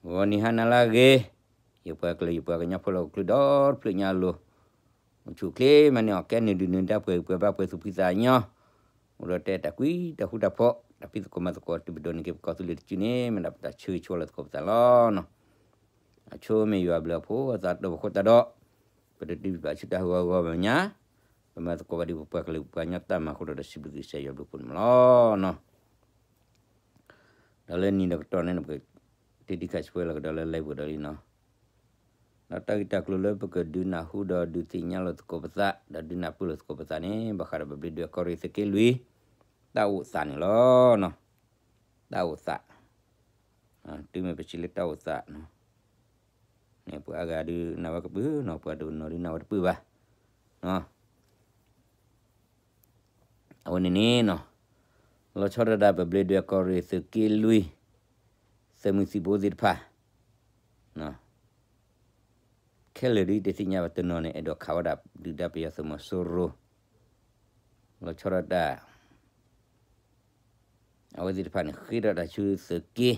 ဂီၤနံၤဟါနၤလၢအဂ့ၤ, ယပှၤကလုာ်ယပှၤကညီဖိလၢဟီၣ်ခိၣ်ချၢဒီတဖျၢၣ်ညါအလိၤ, အိၣ်ဆူၣ်အိၣ်ချ့မၤန့ၢ်အီၣ်ကဲနုာ်ဒုးနုာ်ဒါပှဲၤဂံၢ်ပှဲၤဘါပှဲၤသူၣ်ဖှံသးညီ, အိၣ်ဒီးတဲတၢ်ကွံတၢ်ဃူတၢ်ဖိး တၢ်ဖံးသကိးမၤသကိးတုၤပဒိးန့ၢ်က့ၤပကီၢ်သူလ့ၤတစုန့ၣ် မ့ၢ်ဒၣ်ပတၢ်ဆၢဂ့ၤဆၢဝါလၢသကိးပသးလီၤနီၤ. အဆိမ့ၢ်ယွၤအဘျုးအဖှိၣ်အသးဒီးပဃိတၢ်ဒီး, ပတတုၤဘၣ်ဆူတၢ်ဟးဂီၤဂီၤမဲာ်ညါ, ပမၤသကိးဘၣ်ဒ်ပပှၤကလုာ်ပှၤကညီတၢ်မၤအဃိဒီး စံးဘျုးကစၢ်ယွၤဘျုးဖှိၣ်န့ၣ်မးလီၤနီၤ. ဒီးလၢနံၤဒီးကတီၢ်န့ၣ် ပကတ့ထံခးဆှဲလီၤကဒီးလၢ live ပူၤဒီးလံနီၤ. ဒီးတၢ်ဂ့ၢ်တၢ်ကျိၤလၢပကဒုးနၢ်ဟူဒီးဒုးသ့ၣ်ညါလိာ်သကိးပသး ဒီးဒုးနၢ်ပၢၢ်လိာ်သကိးပသးန့ၣ် ဘၣ်ဃးဒီးပဘျ့ဒွဲၣ်ကီၢ်ရ့ၣ်သုးက့လွံၢ် တၢ်အိၣ်သးန့ၣ်လီၤနီၤ. တၢ်အိၣ်သး, တုၤမ့ၢ်ပစံးလၢတၢ်အိၣ်သးနီၤ န့ၣ် ပှၤအါဂၤဒုးနၢ်ဝဲကပုၢ်နီၤ, ပှၤတနီၤဒုးနၢ်ဝဲတပၢၢ်ဘၣ်. အဝဲန့ၣ်န့ၣ်နီၤ, လီၤဆီဒၣ်တၢ်ပဘျ့ဒွဲၣ်ကီၢ်ရ့ၣ်သုးက့လွံၢ် သုးမုၢ်သံၣ်ဘိသ့ၣ်တဖၣ် ခဲလၢာ်ဒ်တသ့ၣ်ညါဘၣ်တနီၤန့ၣ် အဲၣ်ဒိးခးဝဲဒၣ်ဒုၣ်ဒါပယီၤသုးမီၤစိရိၤ, လီၤဆီဒၣ်တၢ် အဝဲသ့ၣ်တဖၣ်န့ၣ် ဃ့ထီၣ်တၢ်ဆူသုးက့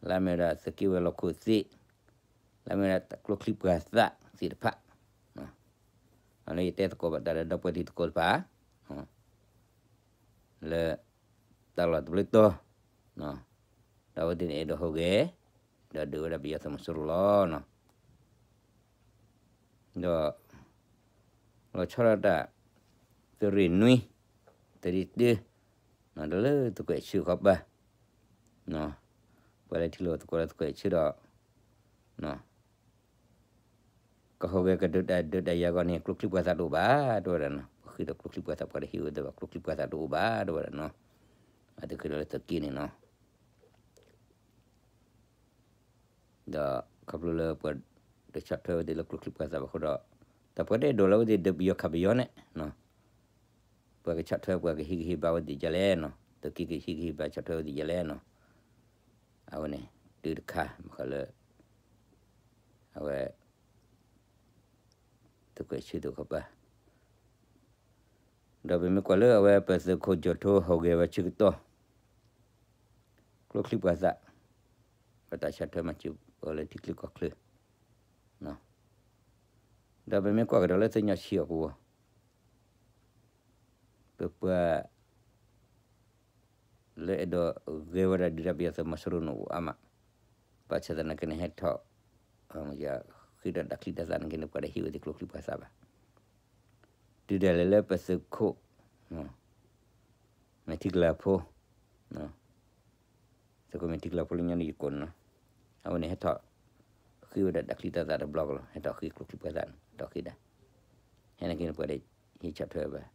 လၢမ့ၢ်ဝဲဒၣ်သုးက့ဝဲၤလီၢ်ခိၣ်သ့ၣ်, လၢမ့ၢ်ဝဲဒၣ်ကျိချံမျိာ်သၣ်သ့ၣ်တဖၣ်, အလၢယတဲသကိးဘၣ်တၢ်ဒီးဒီပုၢ်ဝဲၢ်တံၤသကိးတဖၣ် လၢ တၢ်လီၢ်တဘျုးတီၤ, ဒီးအဝဲသ့ၣ်န့ၣ်အဲၣ်ဒိးဟူးဂဲၤ, ဒီးဒုးဝဲဒၣ်ပယီၤသုးမီၤစိရိၤလီၤ. ဒီး လီၤဆီဒၣ်တၢ် သုးရ့ၣ်နွံ, သုးရ့ၣ်တၢ, ဒီးလၢသုးကွဲးဆၢခီပၤ, ပှၤလၢထံၣ်လိာ်သကိးလၢသုးကွဲးဆၢဒီး ကဟူးဂဲၤကဒီးတၢ်ဒုးတၢ်ယၤအဂီၢ်န့ၣ် ကျိချံမျိာ်သၣ်တအိၣ်ဘၣ် တဲဝဲဒၣ်နီၤ, ပဃ့ဒီးကျိချံမျိာ်သၣ် ပှၤတဟ့ၣ်ဝဲဒၣ်ဘၣ် ကျိချံမျိာ်သၣ်တအိၣ်ဘၣ် တဲဝဲဒၣ်နီၤ, အသုးဃ့ဒီးလၢသုးက့န့ၣ်နီၤ. ဒီးခီဖျိလၢပှၤတဆီၣ်ထွဲဝဲသ့ၣ်လၢကျိချံမျိာ်သၣ်ဘၣ်အဃိဒီး တၢ်ပှၤတအဲၣ်ဒိးလၢအဝဲသ့ၣ်ဒုးပယီၤခးပယီၤန့ၣ် ပှၤကဆီၣ်ထွဲပှၤကဟံးကဟ့ၣ်ဘါဝဲသ့ၣ်ဒ်လဲၣ်နီၤ, သုးက့ကဟံးကဟ့ၣ်ဘါဆီၣ်ထွဲဝဲသ့ၣ်ဒ်လဲၣ်နီၤ. အဝဲန့ၣ် တုၤတခါ ဘၣ်ဃးလၢ အဝဲ သုးကွဲးဆၢသုးခီပၤ, ဒီးပမ့ၢ်ကွၢ်လၢအဝဲပသုးခိၣ်ကၠီၣ်ထိဟူးဂဲၤဝဲဆၢကတီၢ် ကျိချံမျိာ်သၣ်, ပတၢ်ဆီၣ်ထွဲမၤစၢၤအီၤလၢထံချၢကီၢ်ချၢ, ဒီးပမ့ၢ်ကွၢ်ကဒီးလၢသ့ၣ်ညါဆံးအီၤကဝီၤ, ပပှၤ လၢအဲၣ်ဒိးဂဲၤဝဲဒၣ်ဒုၣ်ဒါပယီၤသုးမီၤစိရိၤန့ၣ်အိၣ်အါမး, ဘၣ်ဆၣ်သနာ်က့န့ၣ်ဟဲထီၣ် ဃ့ဒီးတၢ်ချံတၢ်သၣ်န့ၣ်က့န့ၣ် ပှၤတဟ့ၣ်ဝဲသ့ၣ်ကျိချံမျိာ်သၣ်ဘၣ်. တုၤဒၣ်လဲာ်လၢပသုးခိၣ် မဲာ်ထံကလၤဖိ, သုးခိၣ်မဲာ်ထံကလၤဖိလၢညါန့ၣ်ယကိးန့ၣ်နီၤ, အဝဲန့ၣ်ဟဲထီၣ် ဃ့ဝဲဒၣ်တၢ်ချံတၢ်သၣ်တဘျီကလီၤ, ဟဲထီၣ်ဃ့ကျိချံမျိာ်သၣ်န့ၣ် ဟဲထီၣ်ဃ့ဒၣ်, ဟဲန့ၣ်က့န့ၣ် ပှၤတဟ့ၣ်ဆီၣ်ထွဲဘၣ်,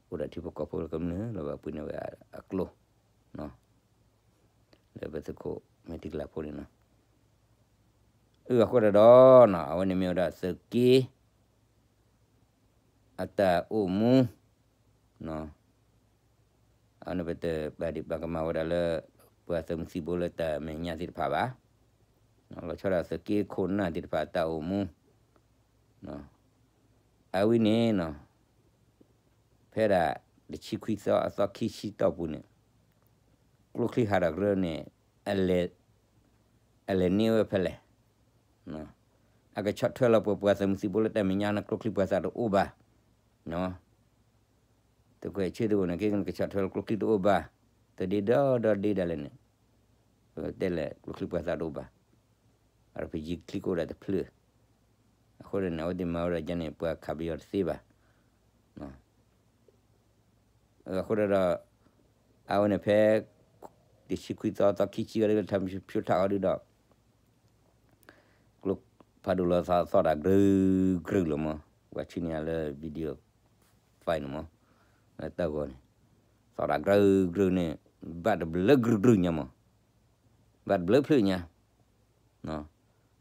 အိၣ်ဒီးထံဖိကီၢ်ဖိလၢကမျၢၢ်လီၤဘၣ်ပှ့ၤန့ၢ်ဝဲအကျိ လၢပသုးခိၣ်မဲာ်ထံကလၤဖိန့ၣ်နီၤ. အဃိဒီးနီၤ အဝဲန့ၣ်မ့ၢ်ဝဲဒၣ်သုးက့ အတၢ်အိၣ်မူ, အဝဲန့ၣ်ပတဘၣ်ဒံးဘၣ်ကမၣ်ဝဲဒၣ်လၢ ပှၤသုးမုၢ်သံၣ်ဘိလၢတၢ်မဲာ်ညါသ့ၣ်တဖၣ်ဘၣ်, လီၤဆီဒၣ်သုးက့ခိၣ်နၢ်သ့ၣ်တဖၣ်အတၢ်အိၣ်မူ အဝဲန့ၣ်နီၤ ဖဲဒၣ်တဆံခွံသီအသီခံဆံတီၢ်ပူၤန့ၣ် ကျိချံဟးထီၣ်ကရၢန့ၣ် အလဲၤန့ၢ်ဝဲဖဲလဲၣ်, အကဆီၣ်ထွဲလီၤပှၤပှၤသုးမုၢ်သံၣ်ဘိလၢတၢ်မဲာ်ညါန့ၣ် ကျိချံမျိာ်သၣ်တအိၣ်ဘၣ်, သုးကွဲးဆၢတအိၣ်န့ၣ် ကဲကဆီၣ်ထွဲလီၤကျိချံတအိၣ်ဘၣ်, တဒ့ဒီဒီဒ့ဒၣ်လဲာ်န့ၣ် တဲလဲၣ်ကျိချံမျိာ်သၣ်တအိၣ်ဘၣ်, အပယံၤချံကအိၣ်ဒၣ်တဖျၢၣ်, အဃိန့ၣ် အဝဲသ့ၣ်မၤဝဲဒၣ်ယါန့ၣ် ပှၤခးပယီၤတသ့ဘၣ်. အဃိဒီး အဝဲန့ၣ်ဖဲ တဆံခွံသီသီခံဆံအီၤဒ်လၢထါဖၠိထးအီၤဒ်ဒီး ကျိဖးဒိၣ်လီၤသီၣ်တၢ်ကြၢးကြၢးလီၤမး, ပှၤဆံန့ၢ်ယၤလၢ video file န့ၣ်မး, လၢတၢ်ဂီၤန့ၣ် သီၣ်တၢ်ကြၢးကြၢးန့ၣ် ဘၣ်တဘျုးကြၢးကြၢးညါမး, ဘၣ်တဘျုးဖျၢၣ်ညါ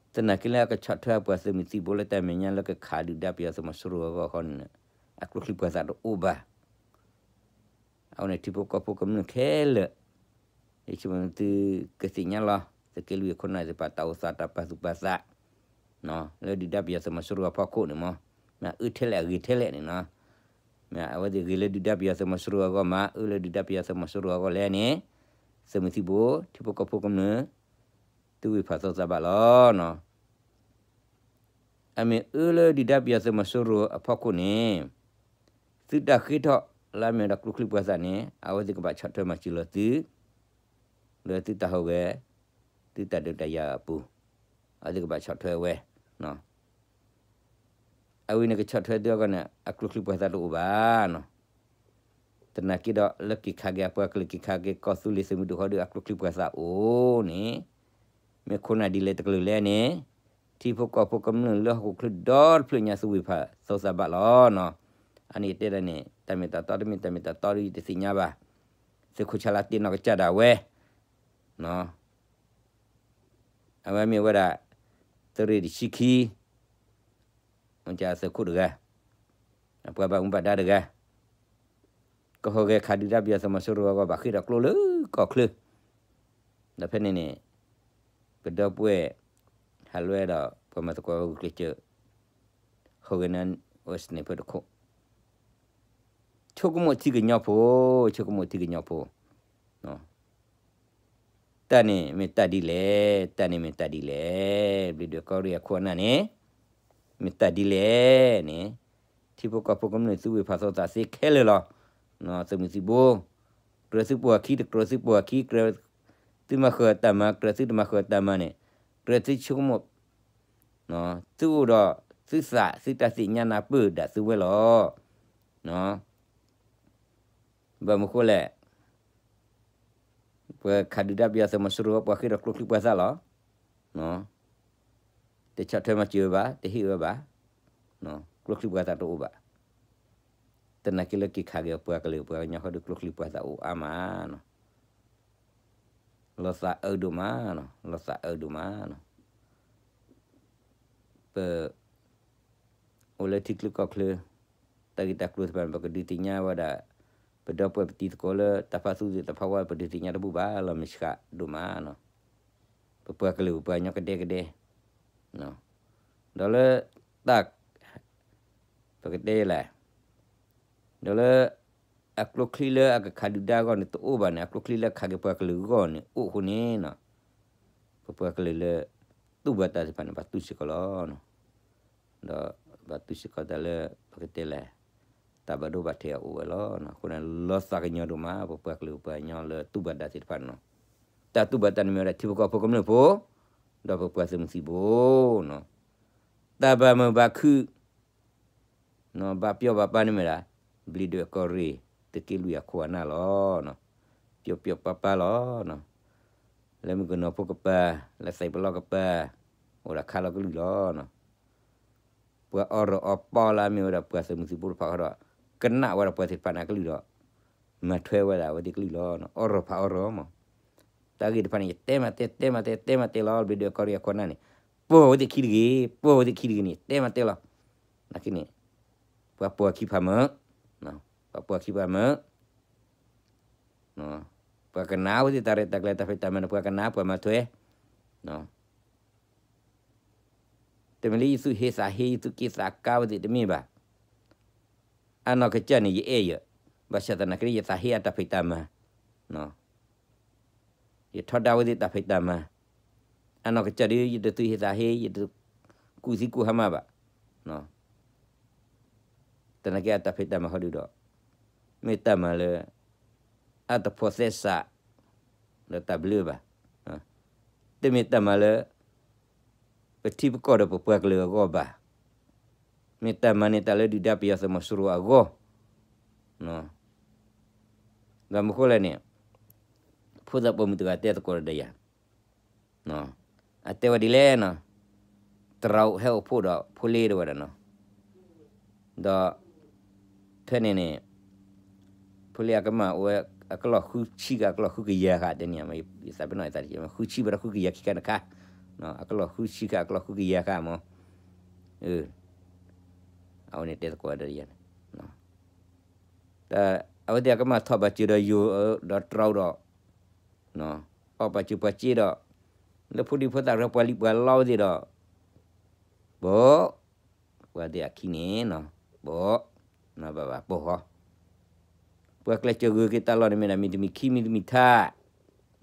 သနာ်က့လၢအကဆီၣ်ထွဲအပှၤသုးမုၢ်သံၣ်ဘိလၢတၢ်မဲာ်ညါလၢကခးဒုၣ်ဒါပယီၤသုးမီၤစိရိၤအဂီၢ်ဃီန့ၣ် အကျိချံမျိာ်သၣ်တအိၣ်ဘၣ်. အဝဲန့ၣ်ထံဖိကီၢ်ဖိကမျၢၢ်ခဲလၢာ် ယဆိကမိၣ်သုကသ့ၣ်ညါလီၤ သုးက့လွံၢ်အခိၣ်နၢ်သ့ၣ်တဖၣ်တၢ်အိၣ်သးတၢ်ပာ်သူၣ်ပာ်သး လၢဒုၣ်ဒါပယီၤသုးမီၤစိရိၤအဖီခိၣ်န့ၣ်မး, မ့ၢ်အအၢထဲလဲၣ်အဂ့ၤထဲလဲၣ်န့ၣ်နီၤ, မ့ၢ်အဝဲသ့ၣ်ဂ့ၤလၢဒုၣ်ဒါပယီၤသုးမီၤစိရိၤအဂီၢ်မး အၢလၢဒုၣ်ဒါပယီၤသုးမီၤစိရိၤအဂီၢ်လဲၣ်န့ၣ်, သုးမုၢ်သံၣ်ဘိ ထံဖိကီၢ်ဖိကမျၢၢ် သုးဝ့ၢ်ဖးသိသးဘၣ်လီၤ. အမ့ၢ်အၢလၢဒုၣ်ဒါပယီၤသုးမီၤစိရိၤအဖီခိၣ်န့ၣ်, သုတၢ်ဃ့ထီၣ်လၢအမ့ၢ်ဝဲဒၣ်ကျိချံပှၤသးန့ၣ် အဝဲသ့ၣ်ကဘၣ်ဆီၣ်ထွဲမၤစၢၤလီၤသု, လၢသုတၢ်ဟူးဂဲၤ, သုတၢ်ဒုးတၢ်ယၤအပူၤ, အဝဲသ့ၣ်ကဘၣ်ဆီၣ်ထွဲဝဲ အဝဲန့ၣ်ကဆီၣ်ထွဲသုအဂီၢ်န့ၣ် အကျိချံပှၤသးတအိၣ်ဘၣ်နီၤ. သနာ်က့ဒီးလၢက့ၤခးက့ၤအပှၤကလုာ် က့ၤခးက့ၤကီၢ်သူလ့ၤသုးမုၢ်ဒိၣ်ဃီဒီး အကျိချံပှၤသးအိၣ်န့ၣ်, မ့ၢ်ခိၣ်နၢ်ဒ်လဲၣ်တကလုာ်လဲၣ်န့ၣ်, ထံဖိကီၢ်ဖိကမျၢၢ်လၢဟီၣ်ခိၣ်ချၢဒီတဖျၢၣ်ညါ သုးဝ့ၢ်ဖးသိသးဘၣ်လီၤနီၤ. အန့ၣ်တဲဒၣ်န့ၣ် တၢ်မ့ၢ်တၢ်တီ တမ့ၢ်တၢ်မ့ၢ်တၢ်တီဒီး ယတသ့ၣ်ညါဘၣ်. သုးခိၣ်ဆါလါတ့ၢ်နီၢ်ကစၢ်ဒၣ်ဝဲ အဝဲမ့ၢ်ဝဲဒၣ် သုးရ့ၣ်တဆံခံ မ့ၢ်သုးခိၣ်တဂၤ, အပှၤဘၣ်မူဘၣ်ဒါတဂၤ, ကဟူးဂဲၤခးဒုၣ်ဒါပယီၤသုးမီၤစိရိၤအဂီၢ် ဘၣ်ဃ့ၢ်ဒီးကျိလၢကီၢ်ချၢ, ဒီးဖဲန့ၣ်န့ၣ် ပဒီပုၢ်ဝဲၢ် ဟးလွဲဒီးပှၤမၤသကိးဂုာ်ကျဲးစၢး ဟူးဂဲၤန့ၢ်ဝဲ sniper တခိၣ် ဆိကမိၣ်ထံကညီဖိ, ဆိကမိၣ်ထံကညီဖိ, တၢ်န့ၣ်မ့ၢ်တၢ်ဒ်လဲၣ်, တၢ်န့ၣ်မ့ၢ်တၢ်ဒ်လဲၣ်, ဘျံးဒွဲၣ်ကီၢ်ရ့ၣ်အခိၣ်အနၢ်န့ၣ် မ့ၢ်တၢ်ဒ်လဲၣ်န့ၣ်, ထံဖိကီၢ်ဖိကမျၢၢ်သုးဝ့ၢ်ဖးသိသးသ့ခဲလၢာ်လီၤ. သုးမုၢ်သံၣ်ဘိ, ကြၢးသုပှၤခံ တကြၢးသုပှၤခံ, ကြၢးသုမၤဃၢၤတၢ်မၤ ကြၢးသုတမၤဃၢၤတၢ်မၤန့ၣ်, ကြၢးသုဆိကမိၣ် သုအိၣ်ဒီးသုသး သုတၢ်သ့ၣ်ညါနၢ်ပၢၢ်ဒၣ်သုဝဲလီၤ. ဘၣ်မနုၤဃိလဲၣ်, ပှၤခးဒုၣ်ဒါပယီၤသုးမီၤစိရိၤ ပှၤဃ့ၢ်ဒီးကျိချံပှၤသးလီၤ. တဆီၣ်ထွဲမၤစၢၤဝဲဘၣ်, တဟ့ၣ်ဝဲဘၣ်, ကျိချံပှၤသးတအိၣ်ဘၣ်. သနာ်က့လၢက့ၤခးက့ၤပှၤကလုာ်ပှၤကညီဃီဒီး ကျိချံပှၤသးအိၣ်အါမးနီၤ. လီၤသးအၢဒိၣ်မးနီၤ, လီၤသးအၢဒိၣ်မးနီၤ. ပ အိၣ်လၢထံချၢကီၢ်ချၢ, တၢ်ဂ့ၢ်တၢ်ကျိၤတဖၣ်န့ၣ် ပကဒုးသ့ၣ်ညါဝဲဒၣ်, ပဒီပုၢ်ဝဲၢ်ပတံၤသကိးလၢတၢ်ဖးသူသ့ၣ်တဖၣ်ဝဲ ပဒုးသ့ၣ်ညါတဘူၣ်ဘၣ်လီၤ မ့ၢ်ဆှးဒိၣ်မးနီၤ. ပပှၤကလုာ်ပပှၤကညီကဒဲကဒဲ, ဒီးလၢ တၢ် ပကတဲလဲၣ်, ဒီးလၢ အကျိချံလၢအကခးဒုၣ်ဒါအဂီၢ်န့ၣ်တအိၣ်ဘၣ်န့ၣ် အကျိချံလၢခးက့ၤပှၤကလုာ်အဂီၢ်န့ၣ် အိၣ်အဃိန့ၣ်နီၤ, ပပှၤကလုာ်လၢ တူၢ်ဘၣ်တၢ်သ့ၣ်တဖၣ်န့ၣ် ဘၣ်တူၢ်စ့ၢ်ကီးလီၤ. ဒီးဘၣ်တူၢ်စ့ၢ်ကီးတၢ်လၢ ပကတဲလဲၣ်, တၢ်ဘၣ်ဒိဘၣ်ထံးအအိၣ်ဝဲလီၤ. အဃိန့ၣ် လီၤသးကညီၤဒိၣ်မး ပပှၤကလုာ်ပပှၤကညီလၢတူၢ်ဘၣ်တၢ်သ့ၣ်တဖၣ်န့ၣ်နီၤ. တၢ်တူၢ်ဘၣ်တၢ်န့ၣ်မ့ၢ်ဝဲဒၣ်ထံဖိကီၢ်ဖိကမျၢၢ်ဖိ, ဒီးပပှၤသုးမုၢ်သံၣ်ဘိနီၤ. တၢ်ဘၣ်မုာ်ဘၣ်ခုၣ် ဘၣ်ပျီၢ်ဘၣ်ပၢ်န့ၣ်မ့ၢ်ဒၣ် ဘျံးဒွဲၣ်ကီၢ်ရ့ၣ် သုးက့လွံၢ်အခိၣ်အနၢ်လီၤ. ပျီၢ်ပျီၢ်ပၢ်ပၢ်လီၤ. လၢမုၣ်ကနီၤဖိကပၤ, လၢသံၣ်ပလီၢ်ကပၤ, အိၣ်ဒီးခါလီၤကလုၢ်လီၤ. ပှၤအီၣ်ရီၣ်အီပီလၢအမ့ၢ်ဝဲဒၣ်ပှၤသုးမုၢ်သံၣ်ဘိတဖၣ်ဃီဒီး ကနၣ်ဝဲဒၣ်ပှၤသ့ၣ်တဖၣ်န့ၣ်အကလုၢ်ဒီး မၤထွဲဝဲဒၣ်အဝဲသ့ၣ်ကလုၢ်လီၤ. အီၣ်ရီၣ်ဖးအီၣ်ရီၣ်မး. တၢ်ဂ့ၢ်တဖၣ်န့ၣ် ယတဲမၤတဲ တဲမၤတဲ တဲမၤတဲလီၤ. ဘျံးဒွဲၣ်ကီၢ်ရ့ၣ်အခိၣ်အနၢ်န့ၣ် ပိာ်ဝဲသ့ၣ်ခံတဂ့ၤ, ပိာ်ဝဲသ့ၣ်ခံတဂ့ၤန့ၣ် တဲမၤတဲလီၤ. နာ်က့န့ၣ် ပှၤပိာ်ခံဖးမၢ, ပှၤပိာ်ခံဖးမၢ, ပှၤကနၣ်ဝဲသ့ၣ်တၢ်ရဲၣ်တၢ်ကျဲၤတၢ်ဖံးတၢ်မၤန့ၣ် ပှၤကနၣ်ပှၤမၤထွဲ, တမ့ၢ်လၢယသူၣ်ဟ့သးဟ့ ယသူၣ်က့ၣ်သးကါဝဲသ့ၣ်တမ့ၢ်ဘၣ်. အနီၢ်ကစၢ်န့ၣ် ယအဲၣ်ယဲ, ဘၣ်ဆၣ်သနာ်က့ ယသးဟ့အတၢ်ဖံးတၢ်မၤ, ယထီဒါဝဲသ့ၣ်တၢ်ဖံးတၢ်မၤ, အနီၢ်ကစၢ်ဒီး ယတသူၣ်ဟ့သးဟ့ ယတကူၣ်သံကူၣ်ဟါမၢ်ဘၣ်. သနာ်က့အတၢ်ဖံးတၢ်မၤဃီဒုဒီး မ့ၢ်တၢ်မၤလၢ အတဖိးသဲစး ဒီးတၢ်ဘျၢဘၣ်. တမ့ၢ်တၢ်မၤလၢ ပထံပကီၢ်ဒီးပပှၤကလုာ်အဂီၢ်ဘၣ်. မ့ၢ်တၢ်မၤန့ၢ်တၢ်လၢဒုၣ်ဒါပယီၤသုးမီၤစိရိၤအဂီၢ်. ဘၣ်မနုၤဃိလဲၣ်န့ၣ် ဖိသၣ်ပိာ်မုၣ်တဂၤတဲသကိးဒီးယၤ အတဲဝဲဒ်လဲၣ်နီၤ, တရၣ်အိၣ်ဟဲအိၣ်ဖှိၣ်ဒီးဖိလ့တဝဲဒၣ်နီၤ, ဒီး ဖဲန့ၣ်န့ၣ် ဖိလ့အကမၢ်အိၣ်ဝဲ အကလီၢ်ဃုဆံဃာ် အကလီၢ်ဃုကယၤဃာ် တဲန့ၣ် ယသးပ့ၤနီၣ်ယသးတက့ၢ် ဃုဆံဘၣ်ဒီးဃုကယၤခံခါတခါ, အကလီၢ်ဃုဆံဃာ် အကလီၢ်ဃုကယၤဃာ်မး, အဝဲန့ၣ်တဲသကိးဒီးယၤန့ၣ် အဝဲသ့ၣ်အကမၢ်ထီၣ်ဘၣ်စၢၤဒီးယိာ်ဒီးတြီဒီး အီၣ်ပာ်စၢၤပှၤစ့ဒီး လၢဖိဒံဖိသၣ်ရၢပှၤလံၤပှၤလီဝဲသ့ၣ်ဒီး ဘီ ပှၤသ့ၣ်အခံန့ၣ် ဘီ ဘၣ်ဘၣ်ပိာ်ဃီ ပှၤကျဲးစၢးဂုာ်က့ၤတၢ်လီၢ်န့ၣ်မ့ၢ်ဒၣ် မံၤတမံၤခံမံၤတ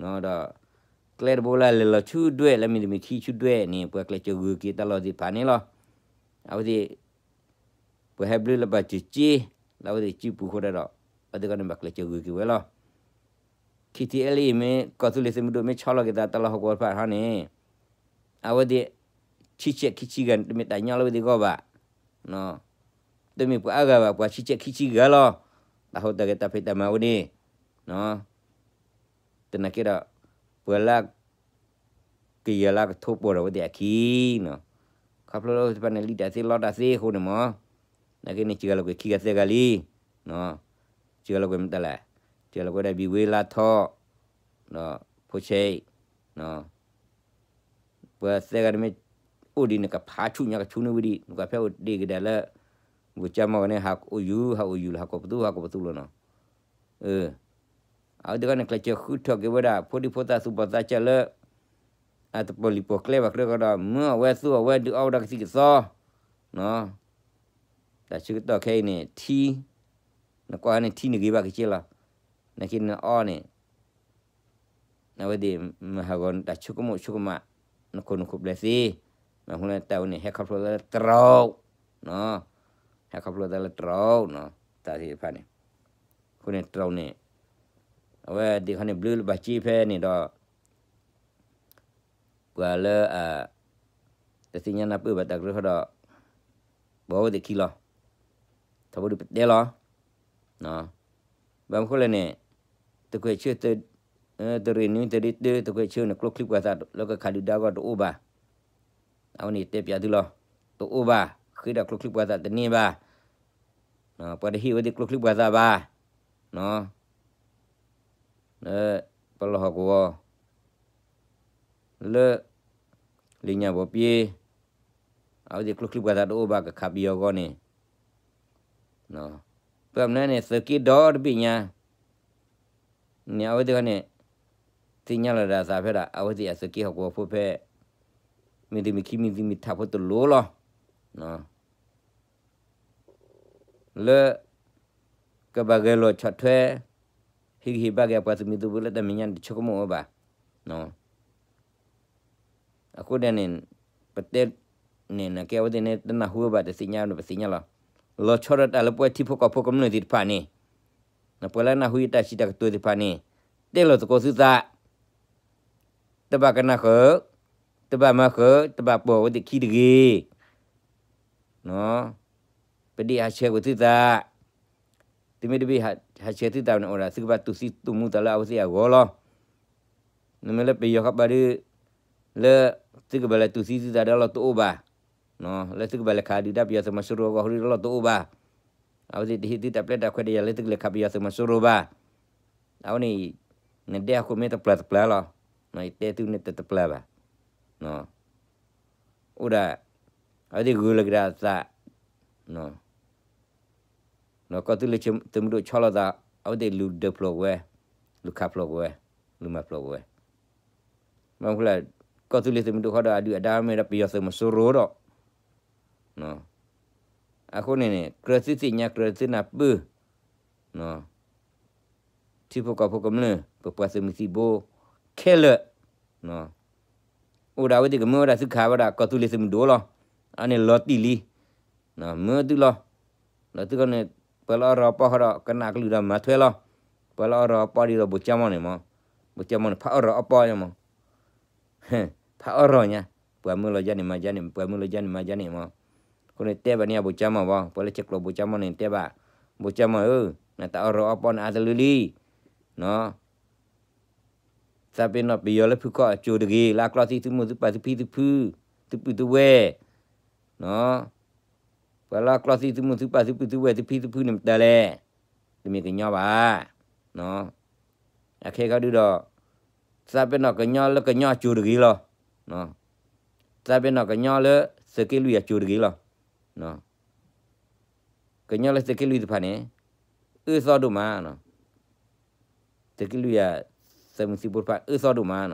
မံၤထါ ဒီး ကျဲတဘိလၢလဲၤလီၤဆူဒွဲၣ် လၢမံၤတမံၤခံဆူဒွဲၣ်န့ၣ် ပှၤကျဲးစၢးဂုာ်က့ၤတၢ်လီၢ်သ့ၣ်တဖၣ်န့ၣ်လီၤ. အဝဲသ့ၣ် ပှၤဟဲဘျုးလၢဘၣ်စၢၤက့ လၢအဝဲသ့ၣ်စုပူၤဃိတၢ်ဒီး အဝဲသ့ၣ်ကီန့ၣ်ဘၣ်ကျဲးစၢးဂုာ်က့ၤဝဲလီၤ. ခံထံအဲလံမ့ၢ် ကီၢ်သူလ့ၤသုးမုၢ်ဒိၣ်မ့ၢ်ဆီလီၤက့ၤသးတၢ်လီၢ်ဟီၣ်ကဝီၤတဖၣ်ဟီန့ၣ် အဝဲသ့ၣ် ဆံဆဲးခံဆံဂၤန့ၣ် တမ့ၢ်တၢ်ညီလၢအဝဲသ့ၣ်ဂီၢ်ဘၣ်. တမ့ၢ်ပှၤအါဂၤဘၣ် ပှၤဆံဆဲးခံဆံဂၤလီၤ. တၢ်ဟူးတၢ်ဂဲၤတၢ်ဖံးတၢ်မၤဝဲန့ၣ် သနာ်က့ဒီး ပှၤလၢ ကယဲၢ်လၢကထိးပီၢ်ဒီးအဝဲသ့ၣ်အခံနီၤ, ခီဖျိလၢတဖၣ်န့ၣ် လံတၢ်သ့လီတၢ်သ့အဃိန့ၣ်မ့ၢ်, နာ်က့န့ၣ် စှၤလီၤကွံာ်ခံဂၤသၢဂၤလံ, စှၤလီၤကွံာ်မတၤလဲၣ်, စှၤလီၤကွံာ်ဝဲဒၣ်ဘံၣ်ဝ့လါထီၣ်, ဒီးဖိဆဲး, ပှၤသၢဂၤန့ၣ်မ့ၢ် အိၣ်ဒံးန့ၣ် ကဖးဆူၣ်ညါကဆူၣ်န့ၢ်ဝံၤဒံး, နကွၢ်ဖဲအိၣ်တ့ၢ်ကဒါလၢ ဘူၣ်ကၠၢမီၢ်ဂၤန့ၣ် ဟးအိၣ်ယူၤ ဟးအိၣ်ယူၤလီၤ ဟးကိးပသူ ဟးကိးပသူလီၤနီၤ. အဝဲသ့ၣ်တဖၣ်န့ၣ် ကျဲးစၢးဃုထၢက့ၤဝဲဒၣ် ဖိဒံဖိသၣ်သူၣ်ဘီၣ်သးစၢ်လၢ အတပီၢ်လံၤပီၢ်ကျဲဘၣ်ကြၢးဃီဒီး မၢအဝဲသူၣ်အဝဲဒုးအီၣ်ဝဲဒၣ်ကသံၣ်ကသီ, တၢ်ဆၢကတီၢ်ခဲအံၤန့ၣ် ထံ, နကွၢ်န့ၣ်ထံန့ၣ်ဂ့ၤဘၣ်ကစ့လီၤ, နာ်က့နအီၣ်န့ၣ် အဝဲသ့ၣ်မၤဟးဂီၤနတၢ်ဆိကမိၣ်ဆိကမး, နခိၣ်နူာ်ခိၣ်ဘျဲသ့, မ့ၢ်အဃိလၢတၢ်ဝဲန့ၣ် ဟဲခီဖျိလၢတြီ, ဟဲခီဖျိသးလၢတြီနီၤ, တၢ်သ့ၣ်တဖၣ်န့ၣ်, အဃိန့ၣ်တြီန့ၣ်, အဝဲသ့ၣ်ခီန့ၣ် ဘျုးလၢဘၣ်စ့ဖဲန့ၣ်ဒီး ပှၤလၢအ တသ့ၣ်ညါနၢ်ပၢၢ်ဘၣ်တၢ်ကရၢခီဒီး ဘၣ်ဝဲသ့ၣ်ခံလီၤ, ထီဘိဒုးပတဲလီၤ, ဘၣ်မနုၤဃိလဲၣ်န့ၣ်, သုးကွဲးဆၢ သုးရ့ၣ်နွံ သုးရ့ၣ်တၢ သုးကွဲးဆၢန့ၣ် ကျိချံပှၤသၣ်လၢကခးဒုၣ်ဒါအဂီၢ်တအိၣ်ဘၣ်, အဝဲန့ၣ်တဲပၠးသုလီၤ, တအိၣ်ဘၣ်, ဃ့ဒီးကျိချံပှၤသၣ်တန့ၢ်ဘၣ်, ပှၤတဟ့ၣ်ဝဲသ့ၣ်ကျိချံပှၤသၣ်ဘၣ်, လၢ ပလီၢ်ဟီၣ်ကဝီၤ လၢ လံာ်ညါဘိးပှ့ၤ, အဝဲသ့ၣ်ကျိချံပှၤသၣ်တအိၣ်ဘၣ် ကခးပယီၤအဂီၢ်န့ၣ်, ပမနုၤန့ၣ် သုးက့ဒီတဘ့ၣ်ညါ, န့ၣ်အဝဲသ့ၣ်ခီန့ၣ် သ့ၣ်ညါလီၤဒၣ်အသးဖဲဒၣ် အဝဲသ့ၣ်အသုးက့ဟီၣ်ကဝီၤဖိဖဲ မံၤတမံၤခံမံၤသံမံၤထးဖိတလိၤလီၤ, လၢ ကဘၣ်ဂဲၤလိာ်ဆီၣ်ထွဲ ဟ့ၣ်ဂံၢ်ဟ့ၣ်ဘါက့ၤအပှၤသုးမုၢ်သံၣ်ဘိလၢတၢ်မဲာ်ညါန့ၣ် တဆိကမိၣ်ဝဲဘၣ်. အဃိဒ်န့ၣ် ပတဲန့ၣ် နကဲအဝဲသ့ၣ်န့ၣ် တနၢ်ဟူဝဲဘၣ် တသ့ၣ်ညါန့ၣ် ပသ့ၣ်ညါလီၤ. လီၤဆီဒၣ်တၢ်လၢပဝဲထံဖိကီၢ်ဖိကမျၢၢ်သ့ၣ်တဖၣ်န့ၣ်, ပှၤလၢနၢ်ဟူယတၢ်စံးတၢ်ကတိၤသ့ၣ်တဖၣ်န့ၣ် တဲလီၤသကိးသုသး တဘၣ်ကနၣ်ဃုာ်, တဘၣ်မၤဃုာ်, တဘၣ်ပိာ်အဝဲသ့ၣ်ခံတဂ့ၤ. ပဒ့ၣ်ဟးဆှဲးကွံာ်သုသး, သုမ့ၢ်တဘ့ၣ်ဟးဆှဲးသုသးန့ၣ် အိၣ်ဒၣ်သုကဘၣ်တူၢ်သံတူၢ်မူသးလၢအဝဲသ့ၣ်အဂီၢ်လီၤ. နမ့ၢ်လၢပယီၤဃီဘၣ်ဒီး လၢသုကဘၣ်လဲၤတူၢ်သံသုသးဒီးလီၢ်တအိၣ်ဘၣ်, လၢသုကဘၣ်လဲၤခးဒုၣ်ဒါပယီၤသုးမီၤစိရိၤအဂီၢ်ဒီးလီၢ်တအိၣ်ဘၣ်. အဝဲသ့ၣ်တဟ့ၣ်သုတၢ်ပျဲတၢ်ခွဲးဒီးယၤလၢသုကလဲၤခးပယီၤသုးမီၤစိရိၤဘၣ်. အဝဲန့ၣ် နဒဲအဃိမ့ၢ်တပျၢ်တပျၢ်လီၤ, ယတဲသုန့ၣ်တတပျၢ်ဘၣ်. အိၣ်ဒၣ် အဝဲသ့ၣ်ဂုာ်လီၤက့ၤဒၣ်အသး ဒီးကီၢ်သူလ့ၤသုးမုၢ်ဒိၣ်ဆီလီၤသး, အဝဲသ့ၣ်လူၤဒၢးဖျိးကွံာ်ဝဲ, လူၤခးဖျိးကွံာ်ဝဲ, လူၤမၤဖျိးကွံာ်ဝဲ. ဘၣ်မနုၤလဲၣ်, ကီၢ်သူလ့ၤသုးမုၢ်ဒိၣ်ဃီဒီးအဒုၣ်အဒါမ့ၢ်ဒၣ်ပယီၤသုးမီၤစိရိၤဒီး အဃိန့ၣ်န့ၣ် ကြၢးသုသ့ၣ်ညါ ကြၢးသုနၢ်ပၢၢ် ထံဖိကီၢ်ဖိကမျၢၢ် ပပှၤသုးမုၢ်သံၣ်ဘိ ခဲလၢာ် အိၣ်ဒၣ်အဝဲသ့ၣ်ကမၢဝဲဒၣ်သုခးဝဲဒၣ်ကီၢ်သူလ့ၤသုးမုၢ်ဒိၣ်လီၤ. အန့ၣ်လီၤတံၢ်လံ, မၢသုလီၤ. ဒီးသုကီန့ၣ် ပှၤလၢအီၣ်ရီအပီၢ်ဃီဒီး ကနၣ်ကလုၢ်ဒီးမၤထွဲလီၤ. ပှၤလၢအီၣ်ရီအပီၢ်ဒ်သိးဘိၣ်ကၠၢမီၢ်န့ၣ်မး, ဘိၣ်ကၠၢမီၢ်န့ၣ် ဖးအီၣ်ရီအပီၢ်ညါမး, ဖးအီၣ်ရီညါ, ပှၤမၢလီၤယါန့ၣ်မၤယါန့ၣ်, ပှၤမၢလီၤယါန့ၣ်မၤယါန့ၣ်မး. အဃိန့ၣ်တဲဘၣ်န့ၢ်အဘိၣ်ကၠၢမီၢ်ဘၣ်, ပှၤလၢဆဲးကျိးဘိၣ်ကၠၢမီၢ်န့ၣ်တဲဘၣ်, ဘိၣ်ကၠၢမီၢ်ဧၢ, နတၢ်အီၣ်ရီအီၣ်ပီၢ်န့ၣ်အါတလၢလံ. သးပ့ၤနီၣ်ပယီၤလၢဖုခီၣ်အစိၤတဂ့ၤ, လၢအကျီသံသုမိၢ်သုပၢ်သုဖံသုဖု, သုပုၢ်သုဝဲၢ်, ပှၤလၢအကျီသံသုမိၢ်သုပၢ်သုပုၢ်သုဝဲၢ်သုဖံသုဖုန့ၣ်မတၤလဲၣ်, တမ့ၢ်ကညီဘၣ်. အခဲခီဒုဒီး သးပ့ၤနီၣ်ကညီလၢကညီအစိၤတဂ့ၤလီၤ. သးပ့ၤနီၣ်ကညီလၢသုးက့လွံၢ်အစိၤတဂ့ၤလီၤ. ကညီလၢသုးက့လွံၢ်တဖၣ်န့ၣ် အၢသီဒိၣ်မး, သုးက့လွံၢ်အသုးမုၢ်သံၣ်ဘိတဖၣ် အၢသီဒိၣ်မး.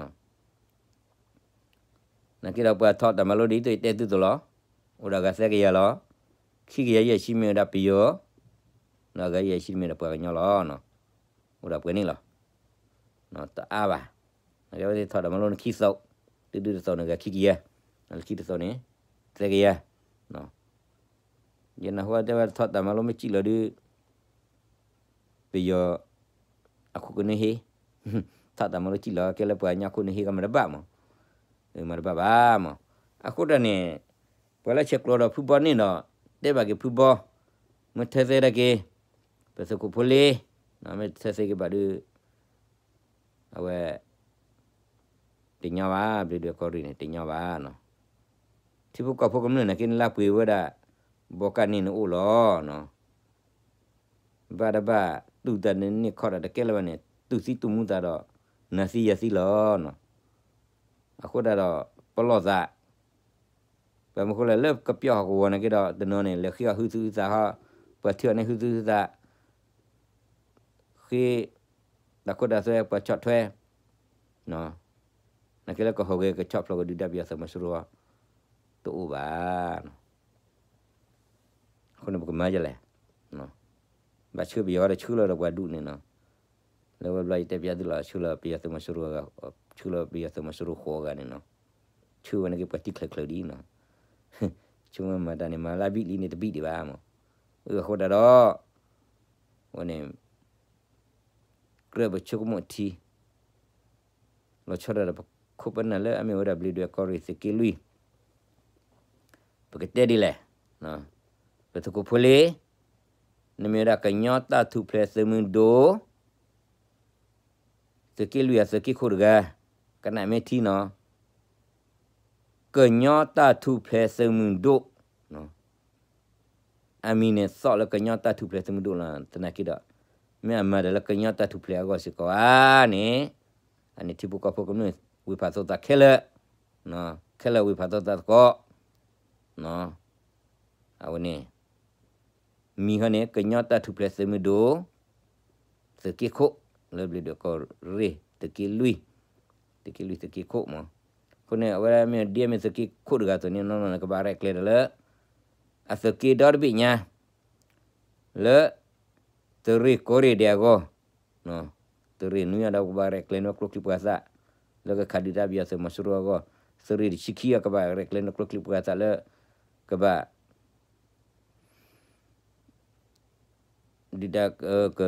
နာ်က့ဒီးပှၤထီၣ်တၢ်မၤလိဒ်သိးယတဲသုသိးလီၤ. အိၣ်ဒီးဂၤသၢကယၤလီၤ. ခံကယၤယဲၢ်ဆံမ့ၢ်ဝဲဒၣ်ပယီၤ, ဒီးဂၤယဲၢ်ဆံမ့ၢ်ဒၣ်ပှၤကညီလီၤ. အိၣ်ဒီးပှဲၤန့ၣ်လီၤ. တအါဘၣ်. အဝဲသ့ၣ်ထီၣ်တၢ်မၤလိန့ၣ်ခံသိး, တုၤဒုတသိးန့ၣ်ဂၤခံကယၤ, လၢခံတသိးန့ၣ် သၢကယၤ, ယနၢ်ဟူတဲဝဲထီၣ်တၢ်မၤလိမ့ၢ်စံၣ်လီၤဒုး ပယီၤအခိၣ်ကနၢဟ့, ထီၣ်တၢ်မၤလိစံၣ်လီၤကဲလၢပှၤကညီခိၣ်နၢဟ့ကမၤတဘၣ်မး, မၤတဘၣ်ဘၣ်မး, အဃိတၢ်န့ၣ် ပှၤလၢဆဲးကျိးဒီးဖုဘီန့ၣ်ဒီး တဲဘၣ်က့ၤဖုဘီ, မ့ၢ်ထဲသဲဒၣ်က့ၤ ပသုးခိၣ်ဖိလ့, မ့ၢ်ထဲသဲက့ၤဘၣ်ဒုး အဝဲ တညီဘၣ်, ဘျ့ဒွဲၣ်ကီၢ်ရ့ၣ်န့ၣ် တညီဘၣ်နီၤ, ထံဖိကီၢ်ဖိကမျၢၢ်န့ၣ်က့န့ၣ်လၢပှ့ၤဝဲဒၣ် ဘီကၣ်န့ၣ်န့ၣ်အိၣ်လီၤနီၤ, ဘၣ်တဘၣ်တူၢ်တၢ်န့ၣ်န့ၣ်ခီတၢ်တကဲလၢၤဘၣ်န့ၣ် တူၢ်သံတူၢ်မူသးဒီး နၤသံယၤသံလီၤနီၤ, အဃိဒၣ်ဒီး ပလီၢ်သး ပမ့ၢ်ဃိလဲၣ်လၢကပျီဟီၣ်ကဝီၤန့ၣ်က့ဒီး တနီၤန့ၣ် လဲၤဃ့အီၣ်ဟုသူၣ်ဟုသးဟီ, ပှၤထံၣ်အီၤန့ၣ်ဟုသူၣ်ဟုသး, ဃ့ တၢ်ခိတၢ်သွဲ ပှၤဆီၣ်ထွဲ, နာ်က့လၢကဟီၣ်ဂဲၤကဆီၣ်ဖျိးကဒုၣ်ဒါပယီၤသုးမီၤစိရိၤ တအိၣ်ဘၣ်. အဃိန့ၣ်ပကမၤဒ်လဲၣ်, ဘၣ်ဆှၢပယီၤဒီးဆှၢလီၤဒီးပှၤဒူၣ်န့ၣ်နီၤ, လၢဝဲဘျီယတဲပျးသုလီၤ ဆှၢလီၤပယီၤသုးမီၤစိရိၤ, ဆှၢလီၤပယီၤသုးမီၤစိရိၤဃိးဂၤန့ၣ်နီၤ, ဆှၢဝဲန့ၣ်က့ပှၤတံၢ်ချၢၣ်ချၢၣ်ဒ်နီၤ, ဆှၢဝဲမၤတၢ်န့ၣ် မၤလၢဘံၣ်လံန့ၣ်တဘံၣ်ဒံးဘၣ်မး, အဃိဒၣ်ဒီး ဝဲန့ၣ် ကြၢးပဆိကမိၣ်ထံ လီၤဆီဒၣ်ဒီးပခိၣ်ပနၢ်လၢအမ့ၢ်ဝဲဒၣ်ဘျ့ဒွဲၣ်ကီၢ်ရ့ၣ်သုးက့လွံၢ်, ပကတဲဒ်လဲၣ်, ပသုးခိၣ်ဖိလ့, နမ့ၢ်ဝဲဒၣ်ကညီတၢ်ထူၣ်ဖျဲးသုးမုၢ်ဒိၣ်, သုးက့လွံၢ်အသုးက့ခိၣ်တဂၤ, ကနၣ်မ့ၢ်ထံနီၤ, ကညီတၢ်ထူၣ်ဖျဲးသုးမုၢ်ဒိၣ် အမံၤန့ၣ်သီၣ်လၢကညီတၢ်ထူၣ်ဖျဲးသုးမုၢ်ဒိၣ်လီၤ. သနာ်က့ဒီး မ့ၢ်အမၤတၢ်လၢကညီတၢ်ထူၣ်ဖျဲးအဂီၢ်စ့ၢ်ကီးဧါန့ၣ်, အန့ၣ်ထံဖိကီၢ်ဖိကမျၢၢ်ဝ့ၢ်ဖးသိသးခဲလၢာ်, ခဲလၢာ်ဝ့ၢ်ဖးသိသးသကိး, အဝဲန့ၣ် မံၤဟီန့ၣ် ကညီတၢ်ထူၣ်ဖျဲးသုးမုၢ်ဒိၣ် သုးက့ခိၣ်, လၢဘျ့ဒွဲၣ်ကီၢ်ရ့ၣ်သုးက့လွံၢ်, သုးက့လွံၢ်သုးက့ခိၣ်မး, အဃိန့ၣ် အဝဲဒၣ်မ့ၢ်ဒ်အမ့ၢ်သုးက့ခိၣ်တဂၤအသိးန့ၣ် နီၢ်နီၢ်န့ၣ် ကဘၣ်ရဲၣ်ကျဲၤဒီးလၢ အသုးက့ဒီတဘ့ၣ်ညါ လၢ သုးရ့ၣ်ကိးရ့ၣ်ဒဲးအဂီၢ်, သုးရ့ၣ်နွံအဒီးကဘၣ်ရဲၣ်ကျဲၤန့ၢ်ဝဲကျိချံပှၤသး, လၢကခးဒုၣ်ဒါပယီၤသုးမီၤစိရိၤအဂီၢ်, သုးရ့ၣ်တဆံခံအကဘၣ်ရဲၣ်ကျဲၤန့ၢ်ကျိချံပှၤသးလၢ ကဘၣ် ဒုၣ်ဒါ က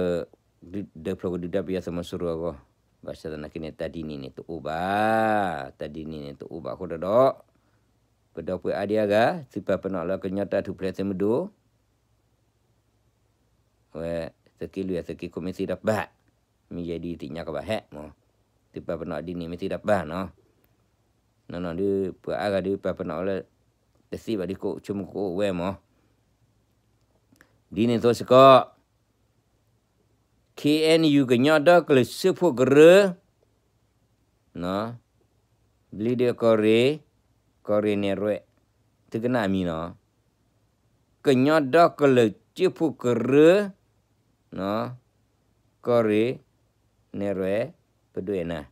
ဒုးဖျိးကဒုၣ်ဒါပယီၤသုးမီၤစိရိၤအဂီၢ်, ဘၣ်ဆၣ်သနာ်က့န့ၣ် တၢ်ဒ်န့ၣ်န့ၣ်တအိၣ်ဘၣ်, တၢ်ဒ်န့ၣ်န့ၣ်တအိၣ်ဘၣ်အဃိဒီး ပဒီပုၢ်ဝဲၢ်အါဒံအါဂၤ သုပာ်ပနီၣ်လၢကညီတၢ်ထူၣ်ဖျဲးသုးမုၢ်ဒိၣ် အဝဲ သုးက့လွံၢ်အသုးက့ခိၣ်မ့ၢ်သ့ဒီးပၢ်, မ့ၢ်ယဲဒ်သ့ၣ်ညါကဘၣ်ဟဲမး, သုပာ်ပနီၣ်ဒ်န့ၣ်မ့ၢ်သ့ဒီးပၢ်နီၤ, နီၢ်နီၢ်ဒုး ပှၤအါဂၤဒုးပာ်ပနီၣ်ဝဲလၢ တသ့ဘၣ်ဒ်ကိးဆိကမိၣ်ကအိၣ်ဝဲမး, ဒ်န့ၣ်အသိးစ့ၢ်ကီး ခ့ၣ်အဲၣ်ယူၣ် ကညီဒီကလုာ်စၢဖှိၣ်ကရၢ ဘျ့ဒွဲၣ်ကီၢ်ရ့ၣ်, ကီၢ်ရ့ၣ်နဲၣ်ရွဲၣ်, သုကနၣ်အမံၤနီၤ, ကညီဒီကလုာ်စၢဖှိၣ်ကရၢ, ကီၢ်ရ့ၣ်နဲၣ်ရွဲၣ် ပဒွဲၣ်နၤ,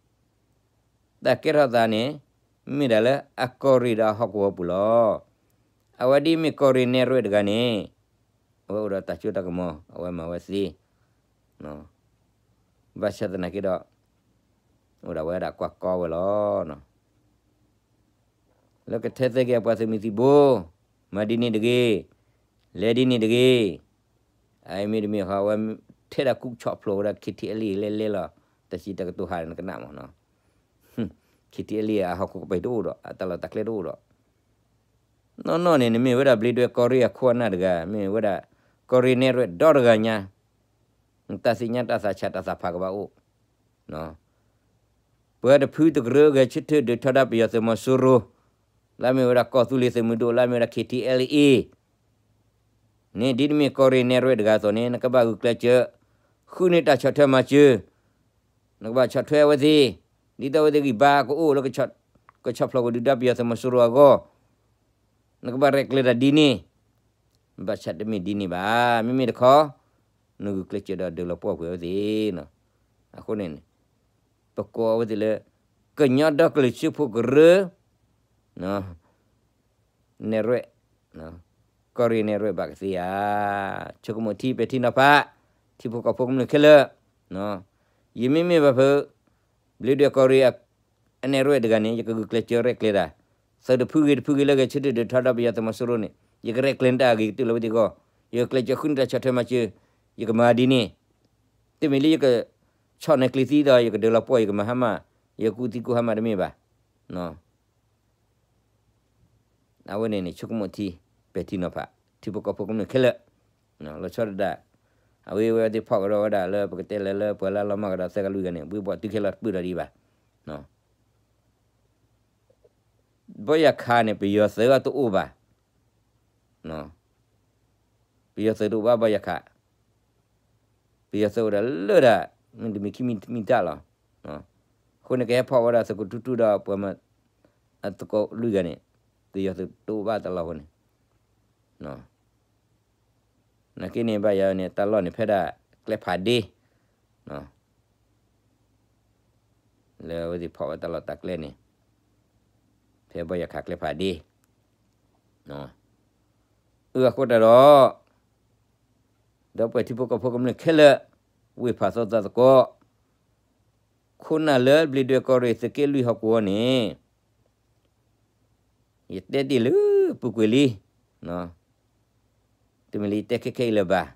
တၢ်ကဲထီၣ်သးန့ၣ် မ့ၢ်ဒၣ်လၢအကီၢ်ရ့ၣ်ဒီးအဟီၣ်ကဝီၤပူၤလီၤ. အဝဲဒ်မ့ၢ်ကီၢ်ရ့ၣ်နဲၣ်ရွဲၣ်တဂၤန့ၣ် အဝဲအိၣ်ဒီးတၢ်စိတၢ်ကမီၤ အဝဲမၤဝဲသ့ ဘၣ်ဆၣ်သနာ်က့ဒီး အိၣ်ဒၣ်ဝဲဒၣ်ကွၢ်ကီဝဲလီၤ. လၢကထဲသဲက့ၤအပှၤသုးမုၢ်သံၣ်ဘိ, မၤဒ်န့ၣ်တဂ့ၤ, လဲၤဒ်န့ၣ်တဂ့ၤ, အမ့တမ့ၢ်ဃီ အဝဲထဲဒၣ်ကူၣ်ဆီၣ်ဖျိးဝဲဒၣ် ခ့ထံအဲလ်အ့ လဲၤလဲၤလီၤ, တၢ်စံးတၢ်ကတိၤဟးန့ၣ်ကနၣ်မးနီၤ, ခ့ထံအဲလ်အ့ အဟီၣ်ခိၣ်ကပၤတအိၣ်ဒီး အတၢ်လီၢ်တၢ်ကျဲတအိၣ်ဒီး နီၢ်နီၢ်န့ၣ် နမ့ၢ်ဝဲဒၣ်ဘျ့ဒွဲၣ်ကီၢ်ရ့ၣ်အခိၣ်အနၢ်တဂၤ, မ့ၢ်ဝဲဒၣ် ကီၢ်ရ့ၣ်နဲၣ်ရွဲၣ်ဒီတဂၤညါ, နတၢ်သ့ၣ်ညါတၢ်သးဆးတၢ်သးဖးကဘၣ်အိၣ်, ပှၤတဖုတကရၢဂဲၤဆၢထၢၣ်ဒုးထီဒါပယီၤသုးမီၤစိရိၤ, လၢအမ့ၢ်ဝဲဒၣ်ကီၢ်သူလ့ၤသုးမုၢ်ဒိၣ်, လၢအမ့ၢ်ဝဲဒၣ် ခ့ထံအဲလ်အ့ န့ၣ် ဒ်နမ့ၢ်ကီၢ်ရ့ၣ်နဲၣ်ရွဲၣ်တဂၤအသိးန့ၣ် နကဘၣ်ဂုာ်ကျဲးစၢး ဃုန့ၢ်တၢ်ဆီၣ်ထွဲမၤစၢၤ နကဘၣ်ဆီၣ်ထွဲအဝဲသ့ၣ်, ဒ်သိးအဝဲသ့ၣ်ဂံၢ်ဘါကအိၣ်လၢ ကဆီၣ်ဖျိးကဒုၣ်ဒါပယီၤသုးမီၤစိရိၤအဂီၢ်, နကဘၣ်ရဲၣ်ကျဲၤတၢ်ဒ်န့ၣ်, ဘၣ်ဆၣ်တမ့ၢ်ဒ်န့ၣ်ဘၣ်. မ့မ့ၢ်တခီ နဂုာ်ကျဲးစၢးဒီးဒုးလီၤပှီၢ်ကွံာ်အဝဲသ့ၣ်, အဃိန့ၣ် ပကိးအဝဲသ့ၣ်လၢ ကညီဒီကလုာ်စၢဖှိၣ်ကရၢ နဲၣ်ရွဲၣ်, ကီၢ်ရ့ၣ်နဲၣ်ရွဲၣ်ဘၣ်ကသ့ဧါ. ဆိကမိၣ်ထံပဲာ်ထံနီၤဖး, ထံဖိကီၢ်ဖိကမျၢၢ်ခဲလၢာ်, ယမ့မ့ၢ်ဘၣ်ဖုး ဘျ့ဒွဲၣ်ကီၢ်ရ့ၣ် အနဲၣ်ရွဲၣ်တဂၤန့ၣ် ယကဂုာ်ကျဲးစၢးရဲၣ်ကျဲၤတၢ်, သုးတဖုဂ့ၤတဖုဂ့ၤလၢဂဲၤဆၢထၢၣ်ဒုးထီဒါပယီၤသုးမီၤစိရိၤန့ၣ် ယကရဲၣ်ကျဲၤန့ၢ်တၢ်အဂ့ၤကတၢၢ်လၢဝဲသ့ၣ်အဂီၢ်, ယကကျဲးစၢးဃုန့ၢ်တၢ်ဆီၣ်ထွဲမၤစၢၤ, ယကမၤဒ်န့ၣ်, တမ့ၢ်လၢယက ဆီၣ်န့ၢ်ကျ့ၤသံဒီး ယကဒုးလီၤပှီၢ် ယကမၤဟါမၢ်, ယကူၣ်သံကူၣ်ဟါမၢ်တမ့ၢ်ဘၣ်. အဝဲန့ၣ်န့ၣ် ဆိကမိၣ်ထံ ပဲာ်ထံနီၤဖး ထံဖိကီၢ်ဖိကမျၢၢ်ခဲလၢာ်, လီၤဆီဒၣ်တၢ်, အဝဲဝဲသ့ၣ်ဖီၣ်ကဒီးဝဲဒၣ်လၢပကတဲလဲၤလၢပှၤလၢလီၤမၢ်ကဒီးသၢဂၤလွံၢ်ဂၤန့ၣ် ဘှံးဘှီၣ်တုၤခဲလၢာ်တပၢၢ်ဒီးဒံးဘၣ်. ဘီယၤခးန့ၣ် ပယီၤသုးတအိၣ်ဘၣ်, ပယီၤသုးတအိၣ်ဘၣ်ဘီယၤခး, ပယီၤသုးအိၣ်ဒၣ်လၢဒၣ် မ့တမ့ၢ်ခံမံၤတမံၤတၢ်လီၤ. အဃိန့ၣ် ကဟဲဖီၣ်ဝဲဒၣ်သုးခိၣ်ထူထူဒီးပှၤမၤ အသကိးလွံၢ်ဂၤန့ၣ် ပယီၤသုးတအိၣ်ဘၣ်တၢ်လီၢ်အဃိန့ၣ်, နာ်က့န့ၣ် ဘၣ်ယၤန့ၣ် တၢ်လီၢ်န့ၣ် ဖဲဒၣ်ကျဲဖးဒ့ လၢအဝဲသ့ၣ်ဖီၣ်ဝဲတၢ်လီၢ်တၢ်ကျဲန့ၣ်, ဖဲဘီယၤခးကျဲဖးဒ့, အၢ အဃိတၢ်ဒီး ဒီပုၢ်ဝဲၢ်ထံဖိကီၢ်ဖိကမျၢၢ်ခဲလၢာ်, ဝ့ၢ်ဖးသီသးသကိး, ခိၣ်နၢ်လၢဘျံးဒွဲၣ်ကီၢ်ရ့ၣ်သုးက့လွံၢ်ဟီၣ်ကဝီၤန့ၣ် ယတဲတ့ၢ်လၢပူၤကွံာ်လံ, တမ့ၢ်လၢယတဲခဲခဲအံၤလၢၤဘၣ်.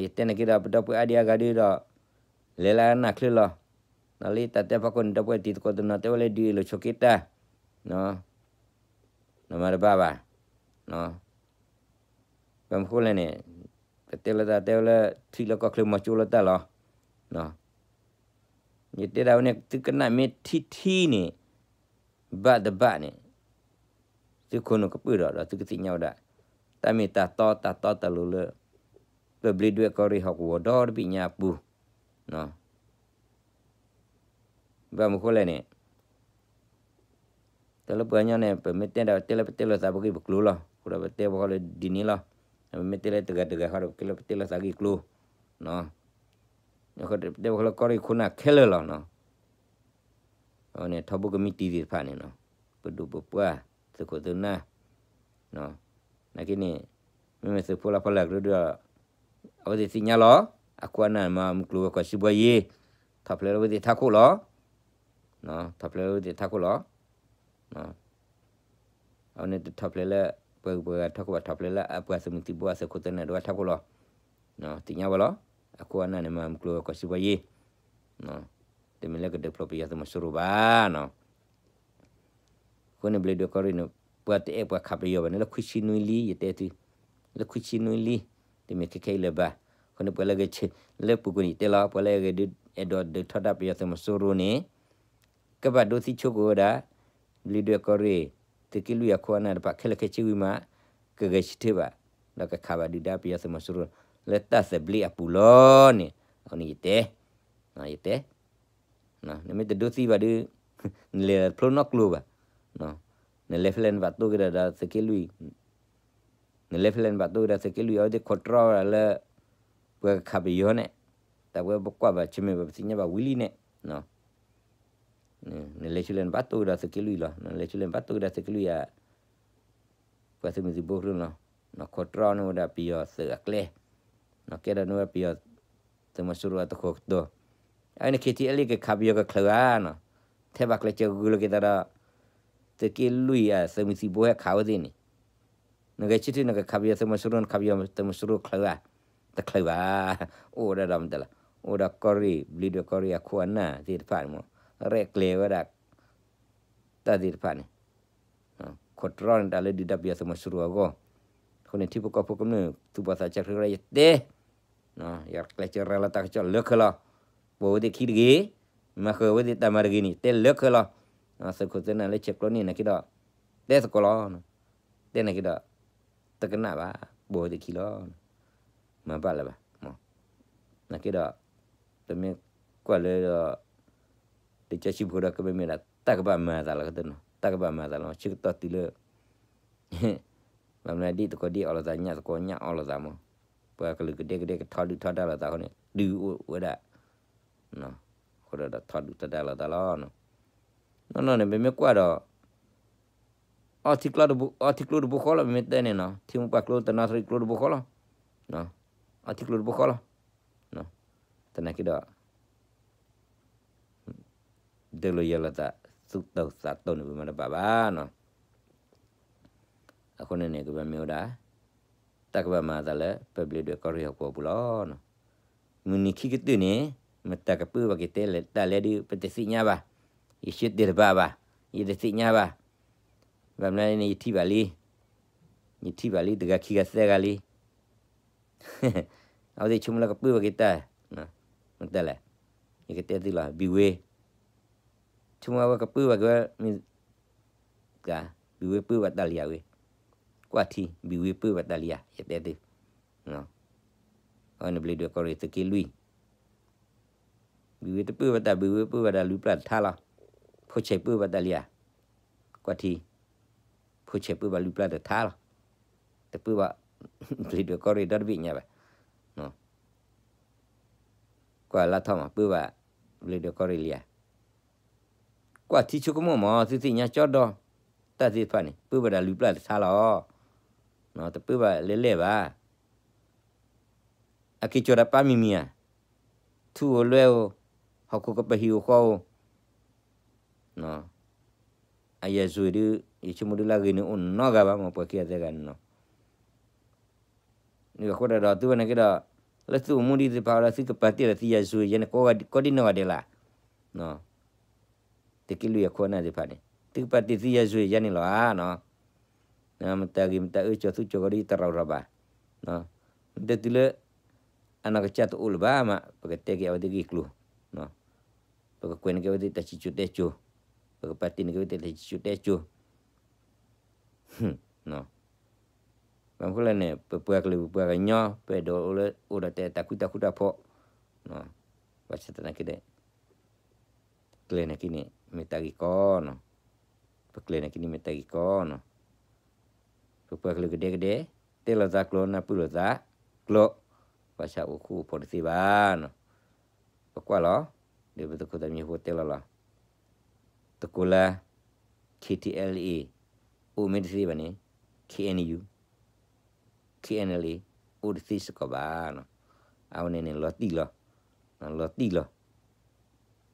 ယတဲန့ၣ်က့ၤဒီး ပဒီပုၢ်ဝဲၢ်အါဒံအါဂၤဒုဒီး လဲၤလၢအနၢ်ချၢလီၤ. လၢတၢ်တဲဖီခိၣ်န့ၣ် ဒီပုၢ်ဝဲၢ်တံၤသကိးတနီၤတဲဝဲလၢဒုးအ့ၣ်လိာ်ဆိးက့တၢ်, နမၤတဘၣ်ဘၣ်. ဘၣ်မနုၤဃိလဲၣ်န့ၣ်, ပတဲလၢတၢ်တဲဝဲလၢထံလၢကီၢ်ချၢမီၤကၠိလၢတၢ်လီၤ. ယတဲဒၣ်ဝဲန့ၣ် သုကနၣ်မ့ၢ်ထံထံန့ၣ် ဘၣ်တဘၣ်န့ၣ် သုခိၣ်နူာ်ကပၢၢ်ဒီး ဒီးသုကသ့ၣ်ညါဝဲဒၣ် တၢ်မ့ၢ်တၢ်တီတၢ်တီတၢ်လိၤလၢ ပဘျံးဒွဲၣ်ကီၢ်ရ့ၣ်ဟီၣ်ကဝီၤဒီတဘ့ၣ်ညါအပူၤ, ဘၣ်မနုၤဃိလဲၣ်န့ၣ် တၢ်လၢပှၤကညီန့ၣ် ပမ့ၢ်တဲဒၣ်တဲလၢပတဲလိာ်သးပဂ့ၢ်ပကျိၤလီၤ. အဃိဒီးပတဲပှၤဃီလၢဒ်န့ၣ်လီၤ. ပမ့ၢ်တဲလၢတဂၤတဂၤဃီဒီး ပကဲလၢပတဲလိာ်သးဂ့ၢ်ကျိၤ, အဃိတဲပှၤဃီလၢကီၢ်ရ့ၣ်ခိၣ်နၢ်ခဲလၢာ်လီၤ. အဝဲန့ၣ် ထီဘိကမံးတံၤသ့ၣ်တဖၣ်န့ၣ် ပဒိၣ်ပပှၢ် သုးခိၣ်သုးနၢ် နာ်က့န့ၣ် မ့မ့ၢ်သုးဖိလၢဖီလာ်ကရၢဒီး အဝဲသ့ၣ်သ့ၣ်ညါလီၤ. အခိၣ်အနၢ်မၤမုၢ်ကျိၤဝဲၤကွာ်စံးဘှီယ့ၤ ထီၣ်ဖျဲးလၢအဝဲသ့ၣ်ထးခိၣ်လီၤ. ထီၣ်ဖျဲးလၢအဝဲသ့ၣ်ထးခိၣ်လီၤ. အဝဲန့ၣ်တထီၣ်ဖျဲးလၢ ပှၤဂုၤပှၤဂၤထးခိၣ်ဘၣ် ထီၣ်ဖျဲးလၢအပှၤသုးမုၢ်သံၣ်ဘိအသုးခိၣ်သုးနၢ်ဒိၣ်ဝဲထးခိၣ်လီၤ. သ့ၣ်ညါဝဲလီၤ. အခိၣ်အနၢ်န့ၣ် မၤမုၢ်ကျိၤဝဲၤကွာ်စံးဘှီယ့ၤ တမ့ၢ်လၢကဒုးဖျိပယီၤသုးမီၤစိရိၤဘၣ်နီၤ. အဃိန့ၣ် ဘျံးဒွဲၣ်ကီၢ်ရ့ၣ်န့ၣ် ပှၤတအဲၣ်ပှၤခးပယီၤဘၣ်န့ၣ် လၢခွံဆံနွံလံ ယတဲသု, လၢခွံဆံနွံလံ, တမ့ၢ်ခဲခဲအံၤလၢၤဘၣ်. အဃိန့ၣ် ပှၤလၢဂဲၤဆၢ လၢပူၤကွံာ်န့ၣ်ယတဲလီၤ ပှၤလၢအဂဲၤဒုး အဲၣ်ဒိးဒုးထီဒါပယီၤသုးမီၤစိရိၤန့ၣ် ကဘၣ်ဒိသံဆိကမိၣ်ဝဲဒၣ် ဘျံးဒွဲၣ်ကီၢ်ရ့ၣ် သုးက့လွံၢ်အခိၣ်အနၢ်တဖၣ်ခဲလၢာ်ခဲဆ့ဝံၤမး ကဂဲၤဆၢထၢၣ်ဘၣ် ဒီးကခးဘၣ်ဒုၣ်ဒါပယီၤသုးမီၤစိရိၤ လၢတၢ်သဘျ့အပူၤလီၤန့ၣ် အဃိန့ၣ်ယတဲ, ယတဲ, နမ့ၢ်တဒိသံဘၣ်ဒုး နလဲၤတဖျိနီတကျိၤဘၣ်. နလဲၤဖဲလဲၣ်နဘၣ်တိၢ်က့ၤဒီးသုးက့လွံၢ် နလဲၤဖဲလဲၣ်နဘၣ်တိၢ်က့ၤဒီးသုးက့လွံၢ် အဝဲသ့ၣ် control ဝဲဒၣ်လၢ ပှၤကခးပယီၤန့ၣ်, တၢ်ပဝဲပကွၢ်ဘၣ်ဆၢၣ်မဲာ်ဘၣ်ပသ့ၣ်ညါဘၣ်ဝံၤလံန့ၣ်, နလဲၤဆူလဲၣ်နဘၣ်တိၢ်က့ၤဒီးသုးက့လွံၢ်လီၤ, နလဲၤဆူလဲၣ်နဘၣ်တိၢ်က့ၤဒီးသုးက့လွံၢ်ဧါ ပှၤသုးမုၢ်သံၣ်ဘိကရၢလီၤ, controlန့ၢ်ဝဲဒၣ်ပယီၤသုးအကျဲ, ကဲဒီးန့ၢ်ဝဲပယီၤသုးမီၤစိရိၤအသကိးကတီၢ်, အန့ၣ် KTLA ကခးပယီၤကချုးဧါနီၤ, ထဲဘၣ်ကျဲးစၢးဂုာ်လီၤက့ၤသးဒီး သုးက့လွံၢ်အသုးမုၢ်သံၣ်ဘိဟဲခးဝဲသ့ၣ်န့ၣ်, နဂဲၤဆၢထၢၣ်နကခးပယီၤသုးမီၤစိရိၤ နခးပယီၤသုးမီၤစိရိၤချုးဧါ, တချုးဘၣ်, အိၣ်ဝဲဒၣ်ဒီးမတၤလဲၣ်, အိၣ်ဝဲဒၣ်ကီၢ်ရ့ၣ် ဘျံးဒွဲၣ်ကီၢ်ရ့ၣ်အခိၣ်အနၢ်သ့ၣ်တဖၣ်န့ၣ်မး, ရဲၣ်ကျဲၤဝဲဒၣ် တၢ်သ့ၣ်တဖၣ်န့ၣ် controlန့ၢ်တၢ်လၢဒုၣ်ဒါပယီၤသုးမီၤစိရိၤအဂီၢ်, အဃိန့ၣ် ထံဖိကီၢ်ဖိကမျၢၢ် သူၣ်ဘီၣ်သးစၢ်ခဲလၢာ် ယတဲ, ယကျဲးစၢးရၤလီၤတၢ်ကစီၣ်လၢခဲလၢာ်လီၤ, ပိာ်ဝဲသ့ၣ်ခံတဂ့ၤ, မၤဃုာ်ဝဲသ့ၣ်တၢ်မၤတဂ့ၤန့ၣ် တဲလၢခဲလၢာ်လီၤ, သုးခိၣ်သုးနၢ်လၢဆဲးကျိးန့ၣ်နာ်က့ဒီး တဲသကိးလီၤ, တဲနာ်က့ဒီး တကနၣ်ဘၣ်, ပိာ်ဝဲသ့ၣ်ခံလီၤ, မၤဘၣ်လၢၤဘၣ်, နာ်က့ဒီး ပမ့ၢ်ကွၢ်လၢဒီး တကၠီဆံဖိဒီး ကမ့မ့ၢ်ဒၣ် တၢ်ကဘၣ်မၤသးလီၤကတၢၢ်နီၤ, တၢ်ကဘၣ်မၤသးလီၤ, ဆၢကတီၢ်တုၤလၢ ဘၣ်မနုၤဒ်သကိးဒ်အီၣ်လိာ်သး ညၣ်သကိးညၣ်အီၣ်လိာ်သးမး, ပှၤကလုာ်ကဒဲကဒဲကထီဒုၣ်ထီဒါလိာ်သးအဃိန့ၣ် ဒုးအိၣ်ဝဲဒၣ်, အဃိဒီးထီဒုၣ်ထီဒါလိာ်သးလီၤ, နီၢ်နီၢ်န့ၣ် ပမ့ၢ်ကွၢ်ဒီး အီထံကျိတဘိဃီလီၤ, ပမ့ၢ်တဲန့ၣ်နီၤ, ထံမိၢ်ပှၢ်ကျိတနီသရံၣ်ကျိတဘိဃီလီၤ, အီထံကျိတဘိဃီလီၤ, သနာ်က့ဒီး ပ ဒုးလိာ်ယၤလိာ်သး သူၣ်တိာ်သးတိာ်န့ၣ် ပမၤတဘၣ်ဘၣ်နီၤ. အဃိန့ၣ်န့ၣ် ကဘၣ်မ့ၢ်ဝဲဒၣ် တၢ်ကဘၣ်မၤအသးလၢ ပဘျ့းဒွဲၣ်ကီၢ်ရ့ၣ်ဟီၣ်ကဝီၤပူၤလီၤ. မုၢ်နံၤခံကတၢၢ်န့ၣ် မတၤကပၢဘၣ်က့ၤတဲလဲၣ်တၢ်လဲၣ်ဒုး ပတသ့ၣ်ညါဘၣ်. ယဆၢတဲာ်တဘၣ်ဘၣ်, ယတသ့ၣ်ညါဘၣ်. ဘၣ်မနုၤန့ၣ် ယထံၣ်ဘၣ်လံ, ယထံၣ်ဘၣ်လံ တဂၤခံဂၤသၢဂၤလံ. အဝဲသ့ၣ်ဆိကမိၣ်လၢကပၢဘၣ်က့ၤတၢ်, မတၤလဲၣ်, ယကတဲသုလီၤ ဘံၣ်ဝ့, ဆိကမိၣ်အဝဲကပၢဘၣ်က့ၤဝဲ, ဘံၣ်ဝ့ပၢဘၣ်တၢ်လံဧါဝဲ, ကွၢ်ထံ ဘံၣ်ဝ့ပၢဘၣ်တၢ်လံဧါ ယတဲသု, အဝဲန့ၣ်ဘျ့းဒွဲၣ်ကီၢ်ရ့ၣ်သုးက့လွံၢ် ဘံၣ်ဝ့တပၢဘၣ်တၢ် ဘံၣ်ဝ့ပၢဘၣ်တၢ်လွံၢ်ပျၢ်တထါလီၤ. ဖိဆဲးပၢဘၣ်တၢ်လံဧါ, ကွၢ်ထံ, ဖိဆဲးပၢဘၣ်လွံၢ်ပျၢ်တထါလီၤ. တပၢဘၣ် ဘျ့းဒွဲၣ်ကီၢ်ရ့ၣ်ဒီတဘ့ၣ်ညါဘၣ်. ကွၢ်လါထီၣ်မး ပၢဘၣ်ဘျ့းဒွဲၣ်ကီၢ်ရ့ၣ်လံဧါ, ကွၢ်ထံဆိကမိၣ်မး သုသ့ၣ်ညါကၠီဒီး တၢ်သ့ၣ်တဖၣ်န့ၣ် ပၢဘၣ်တၢ်လွံၢ်ပျၢ်တထါလီၤ. တပၢဘၣ်လဲၣ်လဲၣ်ဘၣ်. အက့ၤကၠီၤတၢ်ပၢ်မံၤမံၤဧါ, ထူဧိၤလွဲဧိၤ, ဟီၣ်ခိၣ်ကပၤဟံၣ်ဧိၤဃီဧိၤ, အယဲၢ်ဆိၣ်အံၤဒုး ယဆိကမိၣ်ဒုးလၢအဂ့ၤန့ၣ်အိၣ်နီတဂၤဘၣ် မ့ၢ်ပှၤခံဂၤသၢဂၤန့ၣ်နီၤ. အဃိဒၣ်ဒီး သုဝဲန့ၣ်က့ဒီး လၢသုအိၣ်မူဒ်သ့ၣ်တဖၣ်ဒီး သုကပာ်တ့ၢ်ဒီးသုယဲၢ်ဆိၣ်အံၤယဲန့ၣ် ကိးဒံနီၢ်ဂၤဒဲးလၢ် သုးက့လွံၢ်အခိၣ်အနၢ်သ့ၣ်တဖၣ်န့ၣ် သုကပာ်တ့ၢ်သုယဲၢ်ဆိၣ်အံၤယဲန့ၣ်လီၤဧါနီၤ. မတၤဂ့ၤမတၤအၢ ကၠီၤသူကၠီၤကီၤဒ်တရၣ်ရၣ်ဘၣ်, မ့ၢ်တတုၤလၢ အနီၢ်ကစၢ်တအိၣ်လၢၤဘၣ်မး ပကတဲက့ၤအဝဲသ့ၣ်ဂ့ၢ်ကျိၤ, ပကကွဲးန့ၢ်က့ၤအဝဲသ့ၣ်တၢ်စံၣ်စိၤတဲစိၤ, ပကပာ်တ့ၢ်န့ၢ်က့ၤအဝဲသ့ၣ်တၢ်စံၣ်စိၤတဲစိၤ ဘၣ်မနုၤဃိလဲၣ်န့ၣ် ပပှၤကလုာ်ပပှၤကညီ ပအဲၣ်ဒိးအိၣ်ဒီးတၢ်အဲၣ်တၢ်ကွံတၢ်ဃူတၢ်ဖိး, ဘၣ်ဆၣ်သနာ်က့ဒီး ကျဲၤနာ်က့န့ၣ် မ့ၢ်တၢ်ဂ့ၢ်ကီနီၤ, ပကျဲၤနာ်က့န့ၣ်မ့ၢ်တၢ်ဂ့ၢ်ကီနီၤ, ပပှၤကလုာ်ကဒဲကဒဲ တဲလိာ်သးကျိာ် နၢ်ပၢၢ်လိာ်သးကျိာ်, ဘၣ်ဆၣ်အိၣ်ဃူအိၣ်ဖိးတသ့ဘၣ်နီၤ, ပကွၢ်လီၤ, ဒီးပသုးခိၣ်သးမံဖိတဲလီၤလီၤ တကိးလၢ ခ့ထံအဲလ်အ့ အိၣ်မ့ၢ်တသ့ဘၣ်န့ၣ် ခ့အ့ၣ်ယူၣ်, ခ့အ့ၣ်အလ်အ့ အိၣ်တသ့စ့ၢ်ကီးဘၣ်နီၤ, အဝဲန့ၣ်န့ၣ် လီၤတံၢ်လီၤ, လီၤတံၢ်လီၤ,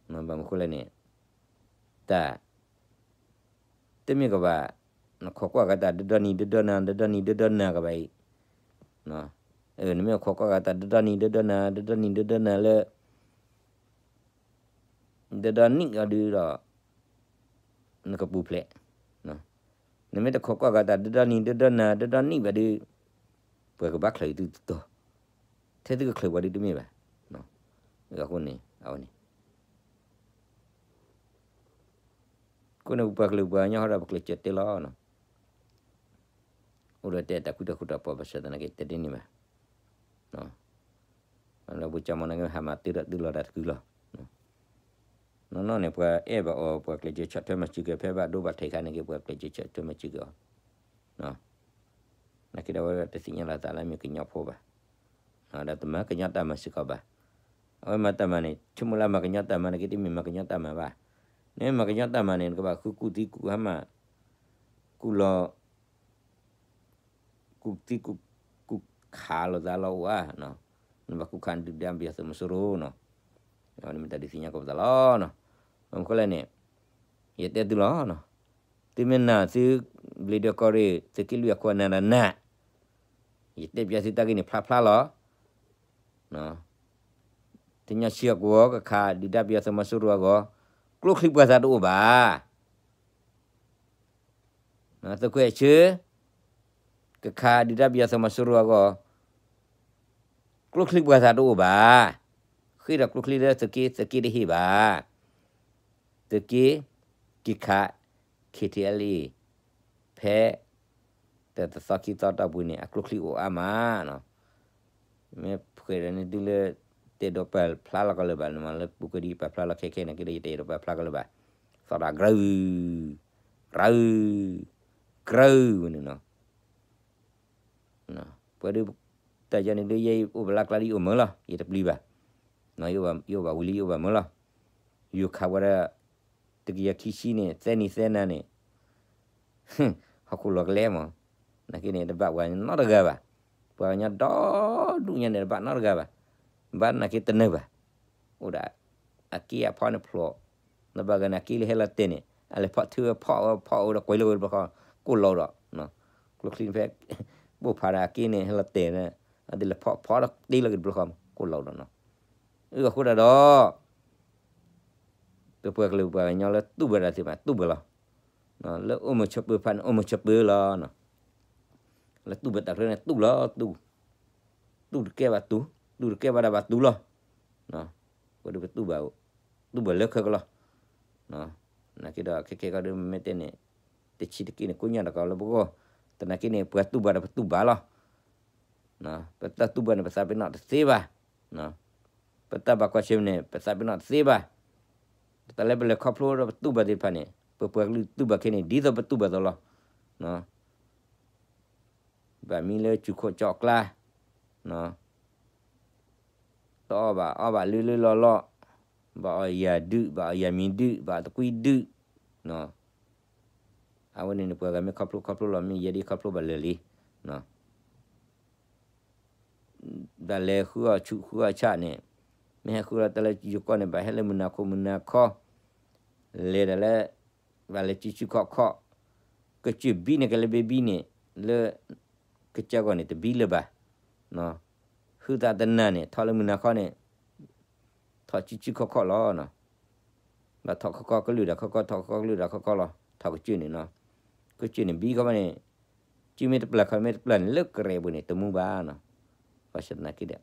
ဘၣ်မနုၤဃိလဲၣ်န့ၣ် တၢ် တမ့ၢ်ကဘၣ် နခိးကွၢ်ဂၤတၢ်ဒၢဒီနံၤဒၢဒီနၤ ဒၢဒီနံၤဒၢဒီနၤကဘၣ်အံၤ, နမ့ၢ်ခိးကွၢ်ဂၤတၢ်ဒၢဒီနံၤဒၢဒီနၤ ဒၢဒီနံၤဒၢဒီနၤလၢ ဒၢဒီနံၣ်အီၤဒုးဒီး နကပူၤဖျဲး, နမ့ၢ်တခိးကွၢ်ဂၤတၢ်ဒၢဒီနံၤဒၢဒီနၤ ဒၢဒီနံၣ်ဘၣ်ဒုး ပှၤကဘၣ်ချၢးအံၤသုတတီၤ, ထဲသုကချၢးပှၤဒုးတမ့ၢ်ဘၣ်, အဃိန့ၣ် အဝဲန့ၣ် အဃိန့ၣ် ပပှၤကလုာ်ပှၤကညီဟီဒီး ပကျဲးစၢးတဲလီၤနီၤ, အိၣ်ဒီးတၢ်အဲၣ်တၢ်ကွံတၢ်ဃူတၢ်ဖိး ဘၣ်ဆၣ်သနာ်က့တဲဒ်န့ၣ်ဘၣ်, လၢပကမၤန့ၣ်က့ ဟးမၤတ့ၢ်ဒီးတုၤလီၤတၢ်တကုလီၤ, နီၢ်နီၢ်န့ၣ် ပှၤအဲၣ်ဘၣ်အီၤ ပှၤကျဲးစၢးဆီၣ်ထွဲမၤစၢၤက့ၤ ဖဲဘၣ်ဒိဘၣ်ထံးခါန့ၣ်က့ ပှၤကျဲးစၢးဆီၣ်ထွဲမၤစၢၤက့ၤအီၤ နာ်က့ဒီး အဝဲတသ့ၣ်ညါလီၤသးလၢမ့ၢ်ကညီဖိဘၣ်, ဒီးတမၤကညီတၢ်မၤစ့ၢ်ကီးဘၣ်. အဝဲမၤတၢ်မၤန့ၣ် ဆိကမိၣ်လၢအမၤကညီတၢ်မၤန့ၣ်က့ တမ့ၢ်မၤကညီတၢ်မၤဘၣ်. နမ့ၢ်မၤကညီတၢ်မၤန့ၣ် နကဘၣ်ဃုကူၣ်သံကူၣ်ဟါမၢ် ကူၣ်လီၤ ကူၣ်သံကူၣ်ခးလိာ်သးလီၤအိၣ်ဧါ, နဘၣ်ကူၣ်ခးဒုၣ်ဒါပယီၤသုးမီၤစိရိၤနီၤ, နမ့ၢ်တၢ်ဒုးသ့ၣ်ညါကိးပသးလီၤနီၤ. ဘၣ်မနုၤဃိလဲၣ်န့ၣ် ယတဲသုလီၤနီၤ, သုမ့ၢ်နာ်သု ဘျ့းဒွဲၣ်ကီၢ်ရ့ၣ် သုးက့လွံၢ်အခိၣ်အနၢ်ဒီးနၢ်, ယတဲပျီသုတၢ်ဂ့ၢ်န့ၣ်ဖျါဖျါလီၤ. တညီဆံးအကဝီၤကခးဒုၣ်ဒါပယီၤသုးမီၤစိရိၤအဂီၢ်, ကျိချံပှၤသးတအိၣ်ဘၣ်. သုးခွဲးဆၢ ကခးဒုၣ်ဒါပယီၤသုးမီၤစိရိၤအဂီၢ်, ကျိချံပှၤသးတအိၣ်ဘၣ်. ဃ့ဒီးကျိချံလၢသုးက့ သုးက့တဟ့ၣ်ဘၣ်. သုးက့ က့ၤခး ခ့ထံအဲလ်အ့ ဖဲ တသီခံသီတီၢ်ပူၤန့ၣ် အကျိချံအိၣ်အါမးနီၤ. မ့ၢ်ဖှဲးဒီးန့ၣ်ဒုးလၢ တအဲၣ်ဒိးပာ်ဖျါလီၤကီးလၢၤဘၣ်, နမၤလၢပူၤကွံာ်ဒ်ပာ်ဖျါလီၤခဲခဲန့ၣ်က့ဒီး ယတအဲၣ်ဒိးပာ်ဖျါကီးလၢၤဘၣ်. သီၣ်တၢ်ကြၢး, ကြၢး, ကြၢးဝဲန့ၣ်နီၤ. ပှၤဒုး တၢ်ယၤန့ၣ်ဒုး ယဲယအိၣ်ဘၣ်လၢကျါဒ်ယအိၣ်မုာ်လီၤ, ယတပျံၤဘၣ်. ယအိၣ်ဘၣ်ဝံၤလံ ယအိၣ်ဘၣ်မုာ်လီၤ. ယိၤခးဝဲဒၣ် တကယၤခံဆံန့ၣ် သၢနံၤသၢနၤန့ၣ် ဟီၣ်ခိၣ်လီၤကလဲမး, နာ်က့န့ၣ် တဘၣ်ပှၤနီတဂၤဘၣ်. ပှၤကညီဒီဒူၣ်ညါန့ၣ် တဘၣ်နီတဂၤဘၣ်. ဘၣ်နာ်က့တနၢၤဘၣ်. အိၣ်ဒၣ် အက့အဖီန့ၣ်ဖျိး နဘၣ်ဂၤန့ၣ် အက့လၢဟဲလီၤတဲာ်န့ၣ် အလဲၤဖီၣ်ထၢဝဲဖီၣ်ဝဲဖီၣ်ဝဲဒီးကွဲးလီၤဝဲတဘျီဃီ ကိၢ်လီၤဒီး ကျိချံဖဲ ပိၢ်ဖးဒီးအက့န့ၣ် ဟဲလီၤတဲာ်န့ၣ် အဒ်လဲၤဖီၣ်ဖီၣ်ဒီးတ့လီၤက့ၤတဘျီဃီ ကိၢ်လီၤဒီးနီၤ အဃိဒၣ်ဒီး ပပှၤကလုာ်ပှၤကညီလၢတူၢ်ဘၣ်တၢ်သ့ၣ်တဖၣ်တူၢ်ဘၣ်လီၤ. လၢအိၣ်မုာ်ဆိးပၢၤတဖၣ်န့ၣ် အိၣ်မုာ်ဆိးပၢၤလီၤ. လၢတူၢ်ဘၣ်တၢ်ချၢန့ၣ် တူၢ်လီၤတူၢ်, တူၢ်တကဲဘၣ်တူၢ်, တူၢ်တကဲဘၣ်ဒၣ်ဘၣ်တူၢ်လီၤ. ပဒုပတူၢ်ဘၣ်, တူၢ်ဘၣ်လၢခဲကလီၤ. နာ်က့ဒီးခဲခဲကီဒီးမ့ၢ်တဲန့ၣ် တဆံးတက့ၢ်န့ၣ် ကိညၣ်တကီလၢပဂီၢ်, သနာ်က့န့ၣ် ပှၤတူၢ်ဘၣ်ဒီးပတူၢ်ဘၣ်လီၤ. ပတၢ်တူၢ်ဘၣ်န့ၣ် ပသးပ့ၤနီၣ်တသ့ဘၣ်. ပတၢ်ဘၣ်ကွၢ်ဆၢၣ်မဲာ်န့ၣ် ပသးပ့ၤနီၣ်တသ့ဘၣ်. တၢ်လၢပလဲၤခီဖျိဒီးပတူၢ်ဘၣ်သ့ၣ်တဖၣ်န့ၣ် ပပှၤကလုာ်တူၢ်ဘၣ်ခဲန့ၣ် ဒ်သိးပတူၢ်ဘၣ်သိးလီၤ. ဘၣ်မံလၢစူၤခိၣ်ကၠီအကျါ, တအီၣ်ဘၣ်အီဘၣ်လၢလၢလီၢ်လီၢ်, ဘၣ်အီၣ်ယၤဒုး ဘၣ်အီၣ်ယၤမံၤဒုး ဘၣ်အီၣ်တကွံဒုး, အဝဲန့ၣ်န့ၣ် ပှၤဂၤမ့ၢ်ခီဖျိခီဖျိလီၤ မ့ၢ်ယဲဒ်ခီဖျိဘၣ်လၢာ်လံ. ဘၣ်လဲၤဃုအီၣ်ဆူၣ်ဃုအီၣ်ဆၣ်န့ၣ်, မ့ၢ်ဟဲဃုလီၤတၢ်လၢယိၤကီၢ်န့ၣ် ဘၣ်ဟဲလၢမုၢ်နၤခိၣ်မုၢ်နၤခီ, လဲၤဒၣ်လၢ ဘၣ်လဲၤစုဆူၣ်ခီၣ်ခီၣ်, ကစၢၢ်ဘံန့ၣ်ကလဲၤဘ့ဘံန့ၣ်, လၢ ကစၢၢ်ဂီၢ်န့ၣ်တဘံလၢၤဘၣ်. ဟုသးတနၤန့ၣ် ထီၣ်လၢမုၢ်နၤခီန့ၣ် ထီၣ်စုဆူၣ်ခီၣ်ခီၣ်လီၤ. ဘၣ်ထီၣ်ခီခီၣ်ကလုာ်ဒီးခီခီၣ် ထီၣ်ခီခီၣ်ကလုာ်ဒီးခီခီၣ်လီၤ ထီၣ်ကစၢၢ်န့ၣ်နီၤ. ကစၢၢ်န့ၣ်ဘံခီဘၣ်န့ၣ်, စုမ့ၢ်တပျၢ်ခီမ့ၢ်တပျၢ်န့ၣ် လၢကရဲးပူၤန့ၣ် တမူဘၣ်နီၤ. ဘၣ်ဆၣ်သနာ်က့ဒီး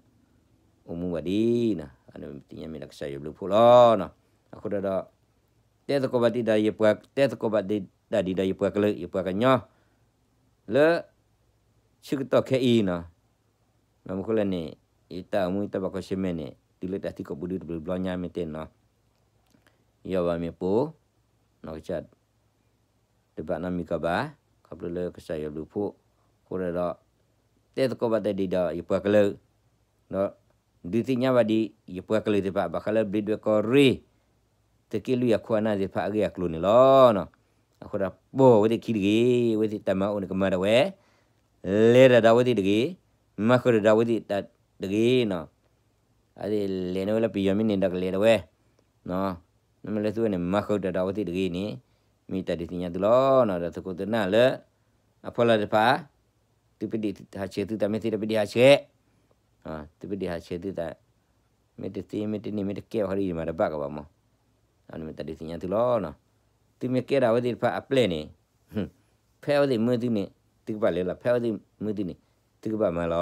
အိၣ်မူဘၣ်ဒ်နီၤ, သ့ၣ်ညါမ့ၢ်ဒီးကစၢ်ယွၤဘျုးဖှိၣ်လီၤနီၤ. အဃိဒီး တဲသကိးဘၣ်တၢ်ဒီးယပှၤ, တဲသကိးဘၣ်တၢ်ဒ်ဒီးယပှၤကလုာ် ယပှၤကညီ လၢ ဆၢကတီၢ်ခဲအံၤနီၤ. ဘၣ်မနုၤအဃိလဲၣ်န့ၣ် ယတၢ်အိၣ်မူယတၢ်ဘၣ်ကွၢ်ဆၢၣ်မဲာ်န့ၣ် တုၤလၢတၢ်သံကွၢ်ပူၤဒုတဘျုးဘျီညါမ့ၢ်တဲနီၤ, ယီၢ်ဘၣ်မ့ၢ်ပိၢ်, နီၢ်ကစၢ် တဘၣ်နီတမံၤကီးဘၣ်, ခီဖျိလၢကစၢ်ယွၤဘျုးဖှိၣ်, အဃိဒီး တဲသကိးဘၣ်တၢ်ဒ်ဒီးယပှၤကလုာ်, ဒီး ဒုးသ့ၣ်ညါဘၣ်ဒ်ယပှၤကလုာ်သ့ၣ်တဖၣ် ဘၣ်ဃးလၢဘျ့းဒွဲၣ်ကီၢ်ရ့ၣ် သုးက့လွံၢ်အခိၣ်အနၢ်သ့ၣ်တဖၣ်အဂ့ၢ်အကျိၤန့ၣ်လီၤ. အဃိဒီး ပိာ်ဝဲသ့ၣ်ခံတဂ့ၤ, ဝဲသ့ၣ်တၢ်မၤအိၣ်န့ၣ်ကမၤဒၣ်ဝဲ, လဲၤတၢ်ဒီးဝဲသ့ၣ်တဂ့ၤ, မၤဃုာ်တၢ်ဒီးဝဲသ့ၣ်တဂ့ၤနီၤ. အဝဲသ့ၣ်လဲၤန့ၢ်ဝဲလၢပယီၤမ့ၢ်န့ၣ်ဒီးကလဲၤဒၣ်ဝဲ, နမ့ၢ်လၢသုဝဲန့ၣ် မၤဃုာ်တၢ်ဒီးဝဲသ့ၣ်တဂ့ၤန့ၣ် မ့ၢ်တၢ်ဒုးသ့ၣ်ညါသုလီၤ. ဒီးသုးခိၣ်သုးနၢ်လၢ အဖီလာ်တဖၣ် သုပဒ့ၣ်ဟးဆှဲးသုတၢ်မ့ၢ်သ့ဒီးပဒ့ၣ်ဟးဆှဲး, သုပဒ့ၣ်ဟးဆှဲးသုတၢ် မ့ၢ်တသ့မ့ၢ်တန့ၢ်မ့ၢ်တကဲဘၣ်ဃီဒီးယမၤတဘၣ်ကဘၣ်မး, အန့ၣ်မ့ၢ်တၢ်ဒုးသ့ၣ်ညါသုလီၤ. သုမ့ၢ်ကဲဒၣ်အဝဲသ့ၣ်တဖၣ်အပျဲၢ်န့ၣ်, ဖဲအဝဲသ့ၣ်မၢသုန့ၣ် သုကဘၣ်လဲၤလီၤ, ဖဲအဝဲသ့ၣ်မၢသုန့ၣ် သုကဘၣ်မၤလီ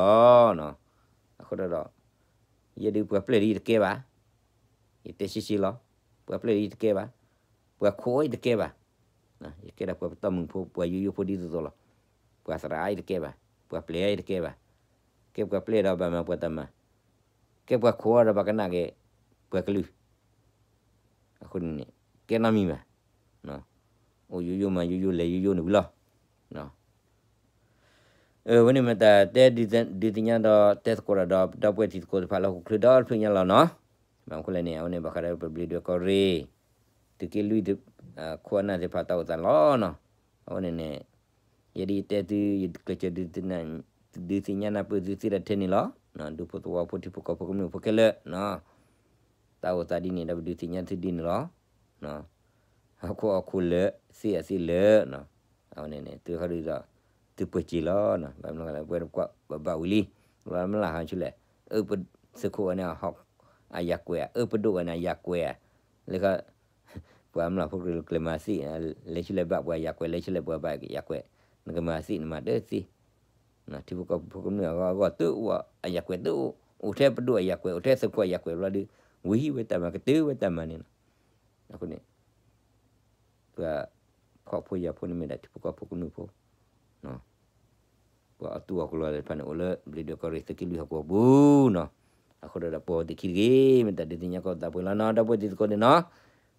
ၤ. အဃိဒီး ယဲဒုးပှၤပျဲၢ်ဒ်ယတကဲဘၣ်, ယတဲရှဲရှဲလီၤ, ပှၤပျဲၢ်ဒ်ယတကဲဘၣ်, ပှၤခိးယတကဲဘၣ်, ယကဲဒၣ်ပှၤပတီၢ်မုၢ်ဖိ ပှၤယိယိဖိဒ်သိးသိးလီၤ. ပှၤသရၣ်ယတကဲဘၣ်, ပှၤပျဲၢ်ယတကဲဘၣ်, ကဲပှၤပျဲၢ်ဒီးဘၣ်မၤပှၤတၢ်မၤ, ကဲပှၤခိးဒီးဘၣ်ကနၣ်က့ၤ ပှၤကလုာ် အဃိန့ၣ် ကဲနီတမံၤဘၣ်, အိၣ်ယိယိမၤယိယိလဲၤယိယိန့ၣ်ဝံၤလီၤ. အဝဲန့ၣ်မ့ၢ်တၢ်တဲဒုးသ့ၣ်ညါဒီးတဲသကိးတၢ်ဒီး ဒီပုၢ်ဝဲၢ်တံၤသကိးတဖၣ်လၢဟီၣ်ခိၣ်ချၢဒီတဖျၢၣ်ညါလီၤနီၤ. ဘၣ်မနုၤအဃိလဲၣ်န့ၣ် အဝဲန့ၣ်ဘၣ်ဃးဒီးပဘျ့းဒွဲၣ်ကီၢ်ရ့ၣ် သုးက့လွံၢ် ခိၣ်အနၢ်သ့ၣ်တဖၣ်တၢ်အိၣ်သးလီၤနီၤ. အဝဲန့ၣ်န့ၣ် ယဲဒ်ယတဲသု ယကျဲးစၢးဒုးသ့ၣ်ညါနၢ်ပၢၢ်သုသ့ဒီးထဲန့ၣ်လီၤ. ဒူဖိသဝီဖိထံဖိကီၢ်ဖိကမျၢၢ်ဖိခဲလၢာ် တၢ်အိၣ်သးဒ်န့ၣ်ဒီးပဒုးသ့ၣ်ညါသုဒ်န့ၣ်လီၤ. ဟီၣ်ခိၣ်အခိၣ်လၢာ် သ့ၣ်အသ့ၣ်လၢာ်, အဝဲန့ၣ်န့ၣ် သုဟီၣ်ဒုးဒီး သုပှဲၤစ့လီၤ. ဘၣ်မနုၤလဲၣ် ပဝဲတကွၢ်ဘၣ်ဝံၤလံ လီၤမလၢ်ဟီဆူလဲၣ်, အၢ သုးခိၣ်ဝဲန့ၣ် အယၤကွဲးဧါ, အၢ ပဒိၣ်ဝဲန့ၣ် အယၤကွဲးဧါ, လၢခီ ပှၤမျၢ်ဖိကျဲမၤသ့ၣ်, လဲၤဆူလဲၣ်ဘၣ်ပှၤယၤကွဲး လဲၤဆူလဲၣ်ပှၤဘၣ်ယၤကွဲး, နကမၤသ့ၣ်နမၤတသ့, ထံဖိကီၢ်ဖိကမျၢၢ်အဂီၢ်အဂီၢ်တအိၣ်, အယၤကွဲးတအိၣ်, အိၣ်ထဲပဒိၣ်အယၤကွဲး အိၣ်ထဲသုးခိၣ်အယၤကွဲးဘျီဒီး, ဝံၤဟံးဝဲတၢ်မၤကတၢၢ်ဝဲတၢ်မၤန့ၣ်လီၤ. အဃိန့ၣ် ပှၤဖှီၣ်ဖိယာ်ဖိန့ၣ်မ့ၢ်ဒၣ်ထံဖိကီၢ်ဖိကမျၢၢ်ဖိ ပှၤအတူၢ်အီၤကလီၤသ့ၣ်တဖၣ်န့ၣ် အိၣ်လၢဘျ့းဒွဲၣ်ကီၢ်ရ့ၣ်သုးက့လွံၢ်ဟီၣ်ကဝီၤပူၤနီၤ. အဃိဒီးပိာ်ဝဲသ့ၣ်ခံတဂ့ၤ, မ့ၢ်တၢ်ဒုးသ့ၣ်ညါကီးသးပှဲၤလီၤနီၤ ဒီပုၢ်ဝဲၢ်တံၤသကိးန့ၣ်နီၤ.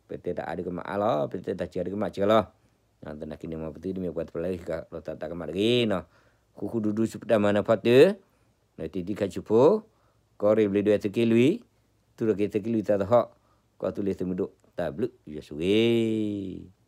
ပတဲတၢ်အါဒုးကမၣ်အါလီၤ, ပတဲတၢ်စှၤဒုးကမၣ်စှၤလီၤ. သနာ်က့န့ၣ် မ်ပသုတမ့ၢ်ပှၤတဖၣ်လၢဟံးဃာ်လိာ်သးတၢ်ကမၣ်တဂ့ၤနီၤ. ဃူဃူဒူဒူဆူပတၢ်မၤနၢၤဖီတၢၢ်, လၢတံၤဒံခါဆူၣ်ဖိ, ကီၢ်ရ့ၣ်ဘျ့းဒွဲၣ်သုးက့လွံၢ်, သူၣ်ထီၣ်က့ၤသုးက့လွံၢ်သးသဟီၣ်, ကီၢ်သူလ့ၤသုးမုၢ်ဒိၣ်တၢ်ဘျုးယွၤဆိၣ်ဂ့ၤ